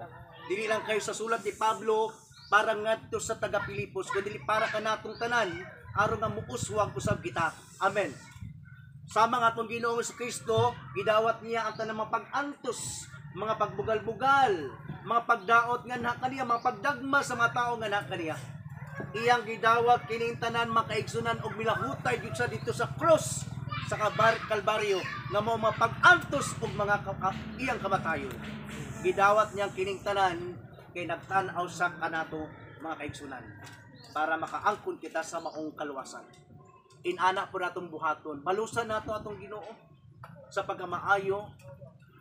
Dili lang kayo sa sulat ni Pablo, para ngadto sa taga Pilipos kundi para kanatong tanan aron nga muuswag usab kita. Amen. Sama nga atong Ginoong Kristo, gidawat niya ang tanang mga pag-antos, mga pagbugal-bugal, mga pagdaot nga na kaniya, mga pagdagma sa mga tao nga na kaniya. Iyang gidawat kining tanan makaigsunan og milahutay gyud siya dito sa cross sa Kalbaryo nga mao mapag-antos og mga iyang kamatayon. Gidawat niyang kining tanan kay nagtan-aw sa kanato mga kaigsunan para makaangkon kita sa maong kaluwasan. Inana po natong buhaton. Balusan nato atong Ginoo sa pagkamaayo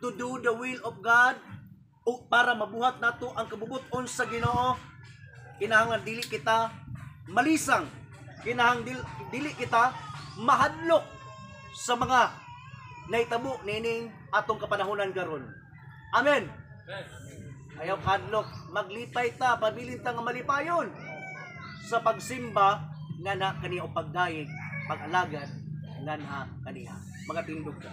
to do the will of God o para mabuhat nato ang kabubuton sa Ginoo. Kinahanglan dili kita malisang, kinahanglan dili kita mahadlok sa mga naitabo nining atong kapanahonan karon. Amen. Ayaw kadlok, maglipay ta, pabilin ta nga malipayon sa pagsimba nga na kaniya o pagdayeg, pag-alagad nga na kaniya. Mga tindog ka.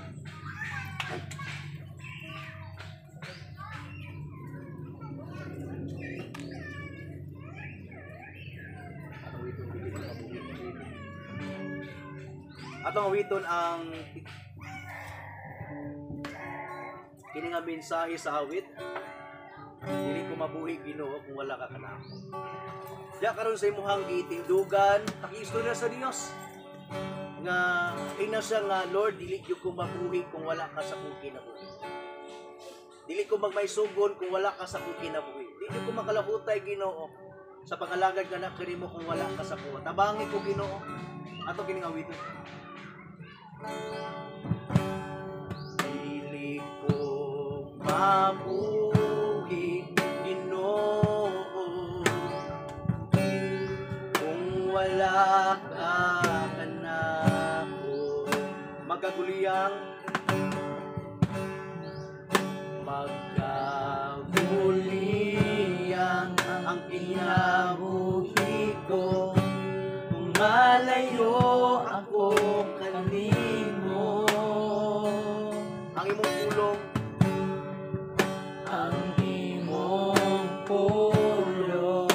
Atong awiton ang kini nga mensahe sa awit. Dili ko mabuhi Ginoo kung wala ka kanako. Diya karon sa imuhang gitindugan, pakiistorya sa Dios nga ina siya nga Lord, dili gyud ko mabuhi kung wala ka sa akong kinabuhi. Dili ko magmaysugon kung wala ka sa akong kinabuhi. Dili ko makalahutay Ginoo sa pag-alagad ka na kanimo kung wala ka sa kuha. Tabangi ko Ginoo. Ato kining awiton. Dili ko mabuhi Ginoo kung wala ka kanako. Magkaguliyang magkaguliyang ang kinabuhi ko kung malayo ako kanimo. Ang imong pulong, ang imong pulong,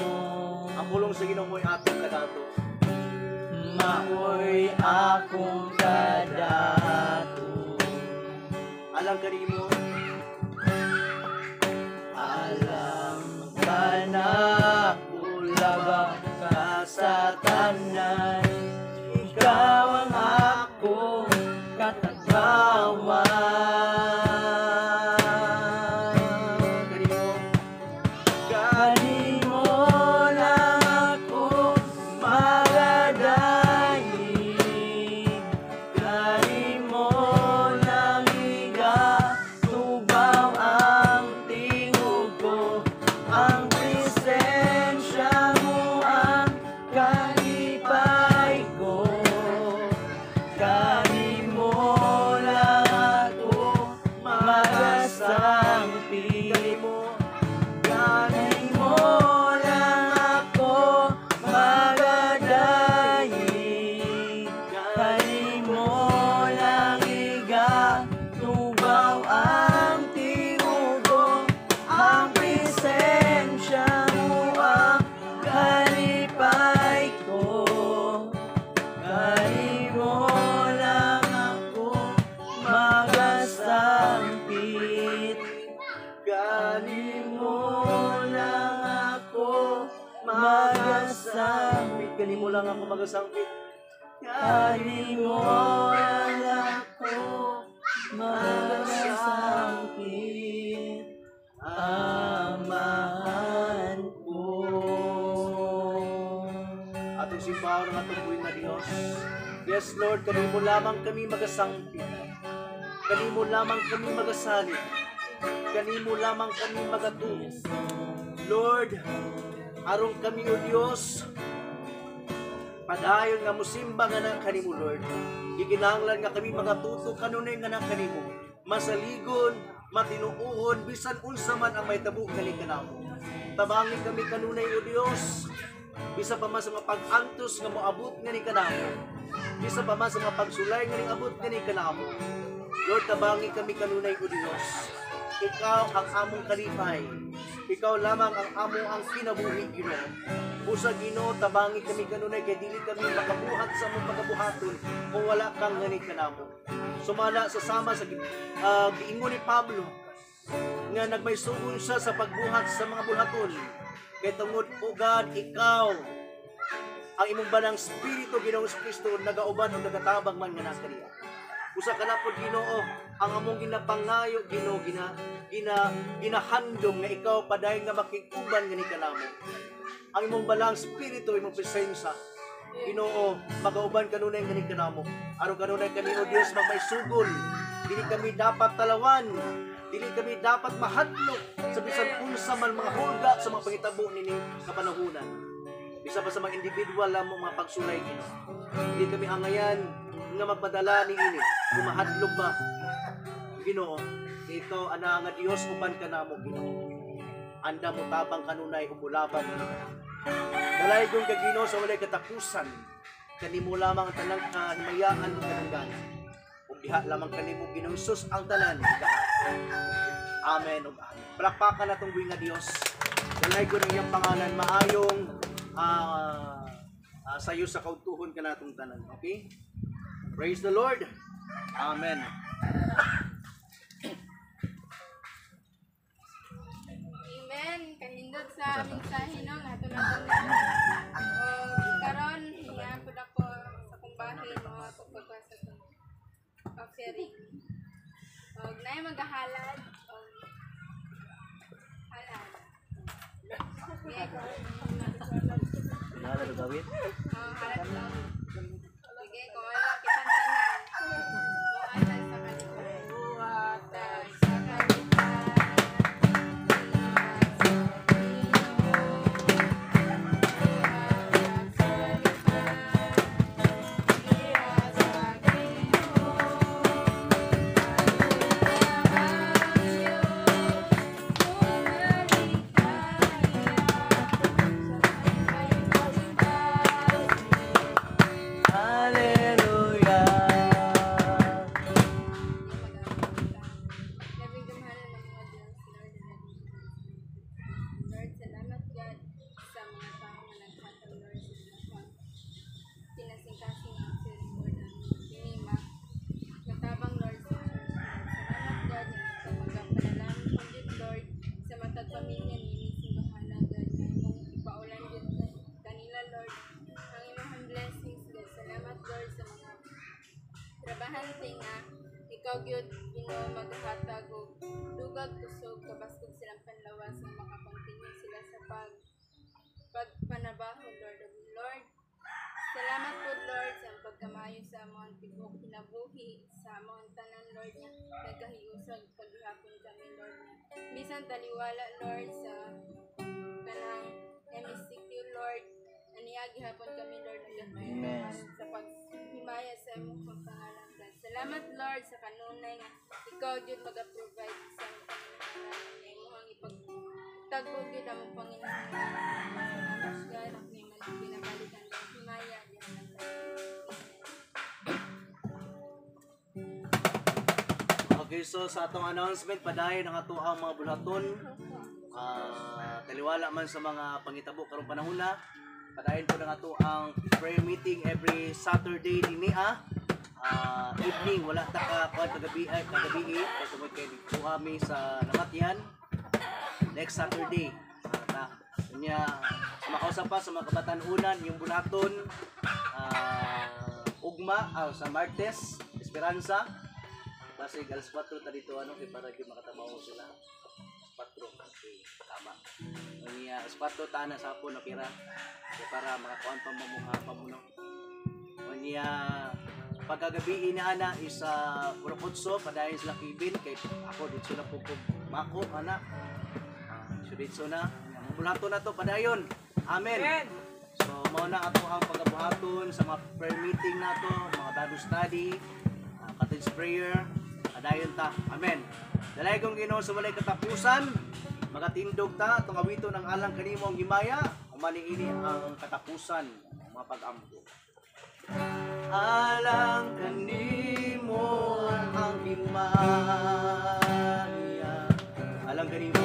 ang pulong sa Ginoo mo'y atong kadato, maoy akong kadato. Alang kanimo, alam ka na kulabang ka sa tanan, ikaw ang akong katagawan. Kanimo, kanimo lang ako magadayig, kanimo lang igatubaw ang tingog ko, ang presensya mo ang kalipay ko. Kanimo lang ako magasangpit, kanimo lang ako magadayig, kanimo lang igatubaw ang tingog ko, ang presensya mo ang kalipay ko. Kanimo lang ako magasangpit, kanimo lang ako magasangpit, kanimo lang ako magasangpit, kanimo lang ako magasangpit, Amahan ko. Atong simbahon ang atong buhay na Dios. Yes, Lord, kanimo lamang kami magasangpit, kanimo lamang kami magasalit, kanimo lamang kami magatuo. Lord, aron kami o Dios, padayon nga musimba nga na kanimo, Lord. Gikinahanglan nga kami magatuto kanunay nga na kanimo, masaligon, matinuohon, bisan unsa man ang mahitabo kani kanamo. Tabangi kami kanunay o Dios, bisa pa man sa mga pag-antos nga moabot nga ni kanamo, bisa pa man sa mga pagsulay nga ning abot nga ni kanamo. Lord, tabangi kami kanunay o Dios. Ikaw ang among kalipay. Ikaw lamang ang amo ang kinabuhi, Ginoo. Busa, Ginoo, tabangi kami kanunay kay dili kami makabuhat sa among pagabuhaton kung wala kang ngani kanamo. Sumala sa sama sa giingon ni Pablo nga nagmaysugon siya sa pagbuhat sa mga bulhaton. Kay tungod, O God, ikaw ang imong banang spirito, Ginoong Kristo, nagauban o nagatabang man nga nasa kaniya. Usa ka na pod, Ginoo, ang among ginapangayo, Ginoo, gina gina ginahandom nga ikaw padayon nga makig-uban ngani kanamo. Ang imong balang spirito, imong presensya, Ginoo, magauban kanunay ngani kanamo. Aron kanunay kami, O Dios, magmaysugol. Dili kami dapat talawan. Dili kami dapat mahadlok sa bisan unsa man mga hulga sa mga pangitabo nining kapanahunan. Bisa pa sa mga individual lamang mga pagsulay, Ginoo. Dili kami angayan nga magpadala ni ini. Kung mahadlok ba, Ginoo, ikaw ana nga Dios, uban ka namo, Ginoo. Anda mo tabang kanunay umulaban ni kanamo. Dalaygon ka, Ginoo, sa walay katapusan. Kanimo lamang ang tanang kahimayaan ug kadungganan. Ug diha lamang kanimo, Ginoong Hesus, ang tanan. Amen ug amen. Palakpakan natong buhi nga Dios. Dalaygon ang iyang pangalan. Maayong sayo sa kaudtuhon kanatong tanan. Okay? Praise the Lord. Amen. Amen. Kanindot sa mensahe, no, nga ato natong o karon niya pud ako sa kong bahin mo ako pagpasa sa offering. Og naay magahalad og halad. Yeah. Halad og awit. Oh, halad daw. Sige, kung wala kitang tanan. Buhatag sa kalipay. Buhatag sa kalipay. Sa Ginoo. Buhatag sa kalipay. Sa Ginoo. Ang Hallelujah. Labing gamhanan ng mga Diyos, Lord, Lord, salamat, God, sa mga tao nga naghatag, Lord, sa mga kinasing-kasing offering, Lord, ang pinima. Natabang, Lord, sa church, Lord. Salamat, God, nga ikaw magapanalangin po gyud, Lord, sa matag pamilya ni simbahan, God, nga imong ipaulan gyud kanila, Lord, ang imong blessings, God. Salamat, Lord, sa mga trabahante nga ikaw gyud, Ginoo, maghatag og dugag kusog, kabaskog silang panlawas nga makakontinue sila sa pagpanabaho, Lord. Ug Lord, salamat po, Lord, sa imong pagkamayo sa among tibuok kinabuhi, sa among tanan, Lord, nga nagkahiusag paghihapon kami, Lord, nga bisan taliwala, Lord, sa kanang MCQ, Lord, aniya gihapon kami, Lord, Amen. sa paghimaya sa imong pangalan, God. Salamat, Lord, sa kanunay nga ikaw jud maga-provide sa among panginahanglan nga imong ipagtagbo gyud among panginahanglan. Salamat, God, ang ginabalikan ang himaya diha lang tayo. Okay, so sa atong announcement, padayon ang ato ang mga bulhaton. Taliwala man sa mga pangitabo karong panahon na. Padayon po ng ato ang prayer meeting every Saturday dinhi evening, wala ta ka kuan kagabi ay kagabi kay tungod kay dito kami sa Namatyan next Saturday. Ta unya sa makausap pa sa mga kabatan-unan yung bulhaton ugma sa Martes Esperanza. Basig alas 4 ta dito, ano, kay para gyud makatabaho sila. 4, okay, tama. Unya alas 4 ta na sa hapon, okay ra. Kay para makakuan pa mo mga pamuno. Unya pagkagabi na ana is sa Purok padayon sila Kevin kay ako dito na po ko mako ana. So dito na ang bulato na to padayon. Amen. Amen. So mao na ato ang pagabuhaton sa mga prayer meeting nato, mga Bible study, cottage prayer, padayon ta. Amen. Dalay kong Ginoo sa walay katapusan, magatindog ta atong awiton ang alang kanimo ang himaya, umani ini ang katapusan ng mga pag-ampo. Alang kanimo ang himaya. Alang kanimo.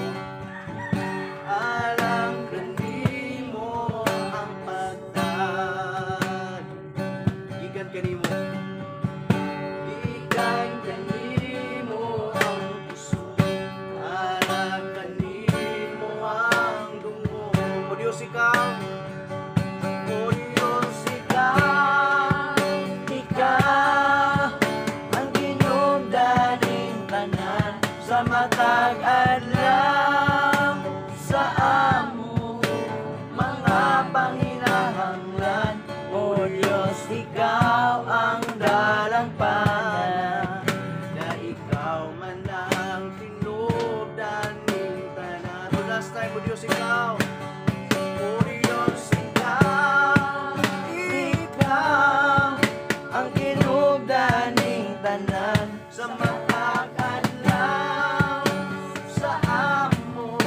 matag adlaw sa amo mga panginahanglan. O Diyos, ikaw ang dalampana, na ikaw man ang tinubdan ning tanan. O last time, O Diyos, ikaw. O Diyos, ikaw, ikaw ang tinubdan ning tanan sa matag adlaw sa amo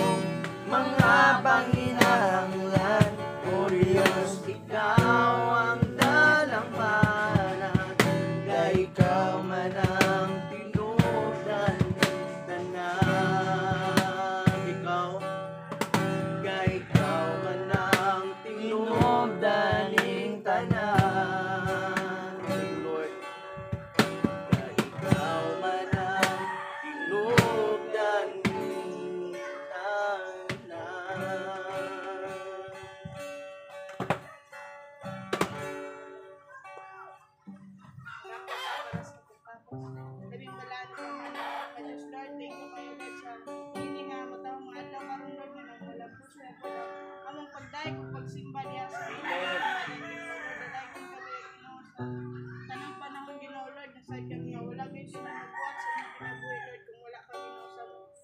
mga panginahanglan. O Diyos, ikaw ang dalampana, kay ikaw man ang tinubdan tanan. Ikaw, kay ikaw man ang tinubdan ning tanan. Thank you, Lord. Kay ikaw man ang tinubdan ning tanan. Para sa pagpapos. Labing balaan ka man, Diyos Lord, thank you kayo Lord sa hindi nga matawang mga adlaw karon Lord nga nang wala po siya wala among pagdayeg ug pagsimba niya sa inyo. Ginoo Lord, dayeg kami Ginoo sa tanang panahon Ginoo Lord, nasad kami nga wala gyud sila mabuhat sa imong kinabuhi Lord kung wala ka Ginoo sa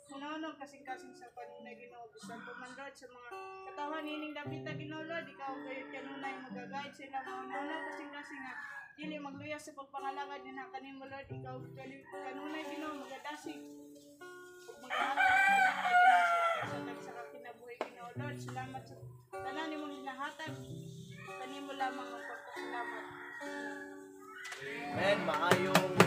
Munanog kasing-kasing sa kanunay Ginoo, bisan pa man Lord sa mga katawan nining dapita Ginoo Lord, ikaw gayud kanunay magaguide sila mauna kasing-kasing nga dili magluya sa pagpangalagad nila kanimo Lord, ikaw kanunay Ginoo magadasig ug magahatag og kalipay Ginoo sa tagsa ka kinabuhi Ginoo Lord. Salamat sa tanan nimong ginahatag kanimo lamang ang pagpasalamat. Amen. Maayong